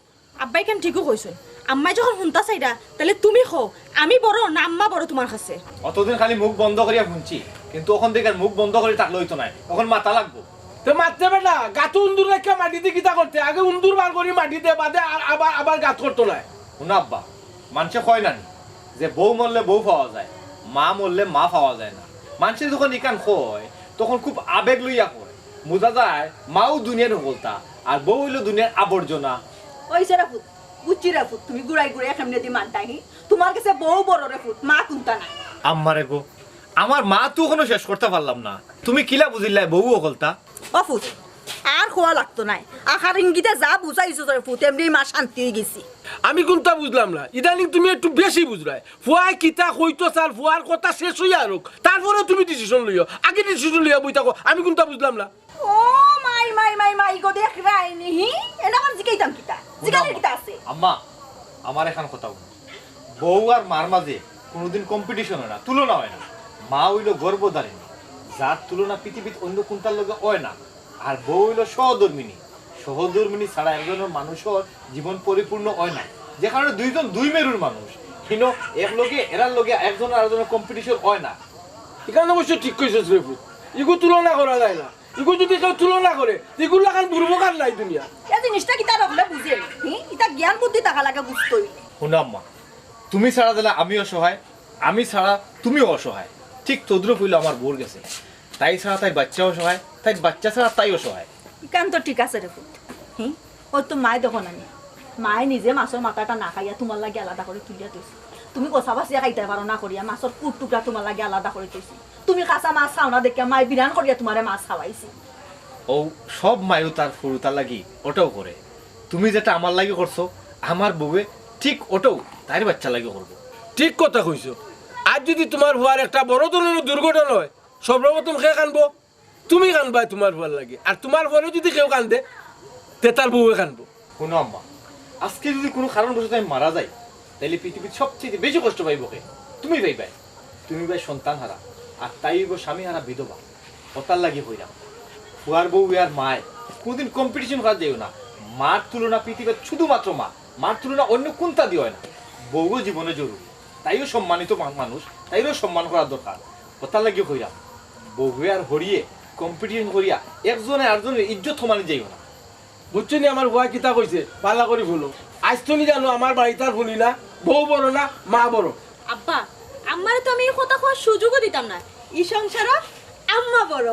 আব্বায় ইখান ঠিকউ কইছইন। আম্মায় যখন হুনতা চাইরা, তাইলে তুমি কও, আমি বড় না আম্মা বড় তুমার কাছে? অতদিন খালি মুখ বন্ধ করিয়া হুনছি, কিন্তু অখন দেখি আর মুখ বন্ধ করি থাকলে অইতো নায়, অখন মাতা লাগবো। তে মাততে বেটা, গাতো উন্দুর রাখিয়া মাটিত কিতা করতে? আগে উন্দুর বার করি মাটিত, বাদে আ-, আবার, আবার গাত করতো নায়। হুনো আব্বা, মানষে কয় না নি যে বউ মরলে বউ পাওয়া যায়, মা মরলে মা পাওয়া যায় না। মানষে যখন ইখান কয়, তখন খুব আবেগ লইয়া কয়। বুঝা যায়, মাও দুনিয়ার হকলতা, আর বউ অইলো দুনিয়ার আবর্জনা। অইছে রে ফুত, বুঝছি রে ফুত, তুমি ঘুরাই ঘুরাই কেমনে দি মাতরায় হি। তুমার গেছে বউ বড় রে ফুত, মা কুন্তা নায়। আম্মারে গো, আমার মা তো অখনো শেষ করতা পারলাম না, তুমি কিলা বুঝিলায় বউ হকলতা? ও ফুত, আর কওয়া লাগতো নায়। আকার ইঙ্গিতে যা বুঝাইছো রে ফুত, এমনেউ মা শান্তি অইগেছি। আমি কুন্তা বুঝলাম না, ইদানিং তুমি একটু বেশি বুঝরায়। ফুয়ায় কিতা কইতো চার, ফুয়ার কথা শেষ অইয়া আরউক, তারপরে তুমি decision লইও। আগে decision লইয়া বই থাকো, আমি কুন্তা বুঝলাম না। ও মাই, মাই, মাই, মাই গো, দেখরায়নি, হি? এনে আবার জিগাইতাম কিতা? জিগাইলে কিতা আছে? আম্মা, আমার এখান কথা হুনো। বউ আর মার মাঝে কোনোদিন competition অয় না, তুলনা অয় না। মা অইলো গর্ভধারিণী, যার তুলনা পৃথিবীত অন্য কুন্তার লগে অয় না। আর বউ অইলো সহধর্মিণী, সহধর্মিণী ছাড়া একজনর মানুষর জীবন পরিপূর্ণ অয় না। যে কারণে দুইজন দুই মেরুর মানুষ, হিনো এক লগে, এরার লগে একজন আরেকজনর competition অয় না। ইখান অবশ্য ঠিক কইছস রে ফুত, ইগু তুলনা করা যায় না। ইগু যদি কেউ তুলনা করে, ইগুর লাখান বুরবক আর নাই দুনিয়াত। এ জিনিসটা কিতা রাখলে বুঝে? হি? ইতা জ্ঞান বুদ্ধি থাকা লাগে বুঝতে অইলে। হুনো আম্মা, তুমি ছাড়া যেলা আমি অসহায়, আমি ছাড়া তুমিও অসহায়, ঠিক তদ্রুপ অইলো আমার বউর গেছে। তাই ছাড়া তাইর বাইচ্চা অসহায়, তাইর বাইচ্চা ছাড়া তাই অসহায়। ইখান তো ঠিক আছে রে ফুত। হি? অউ তো মায় দেখো না নি। মায় নিজে মাছর মাথাটা না খাইয়া তুমার লাগি আলাদা করি তুলিয়া থইছে। তুমি কষা বাছিয়া খাইতায় পারো না করিয়া মাছর কুট টুকরা তুমার লাগি আলাদা করি থইছে। তুমি কাঁচা মাছ খাও না দেখিয়া মায় বিরান করিয়া তুমারে মাছ খাওয়াইছে। অউ সব মায়ও তার ফুরুতার লাগি অটাউ করে। তুমি যেটা আমার লাগি করছো, আমার বউয়ে ঠিক অটাউ তাইর বাইচ্চার লাগি করবো। ঠিক কথা কইছো। আর যদি তুমার ফুয়ার একটা বড় ধরনের দুর্ঘটনা অয়, সর্বপ্রথম কে কানবো? তুমি কানবায় তুমার ফুয়ার লাগি। আর তুমার পরে যদি কেউ কান্দে, তে তার বউয়ে কানবো। হুনো আম্মা, আইজকে যদি কুনু কারণবশত আমি মারা যাই, তাইলে পৃথিবীত সবচাইতে বেশি কষ্ট পাইবো কে? তুমি পাইবায়। তুমি অইবায় সন্তান হারা, আর তাই অইবো স্বামী হারা বিধবা। অতার লাগি কইরাম, ফুয়ার বউ আর মায় কুনুদিন competition করাত যাইও না। মার তুলনা পৃথিবীত শুধুমাত্র মা, মার তুলনা অন্য কুন্তা দি অয় না। বউও জীবনে জরুরি, তাইও সম্মানিত মা-, মানুষ, তাইরও সম্মান করার দরকার। অতার লাগি কইরাম, বউয়ে আর হড়িয়ে competition করিয়া একজনে আরজনর ইজ্জত কমানি যাইও না। বুঝছো নি আমার ফুয়ায় কিতা কইছে? ভালা করি হুনো। আইজ তো নি জানো আমার বাড়িত আর হুনি না, বউ বড় না, মা বড়। আব্বা, আম্মারে তো আমি ই কথা কওয়ার সুযোগও দিতাম না। ই সংসারো আম্মা বড়।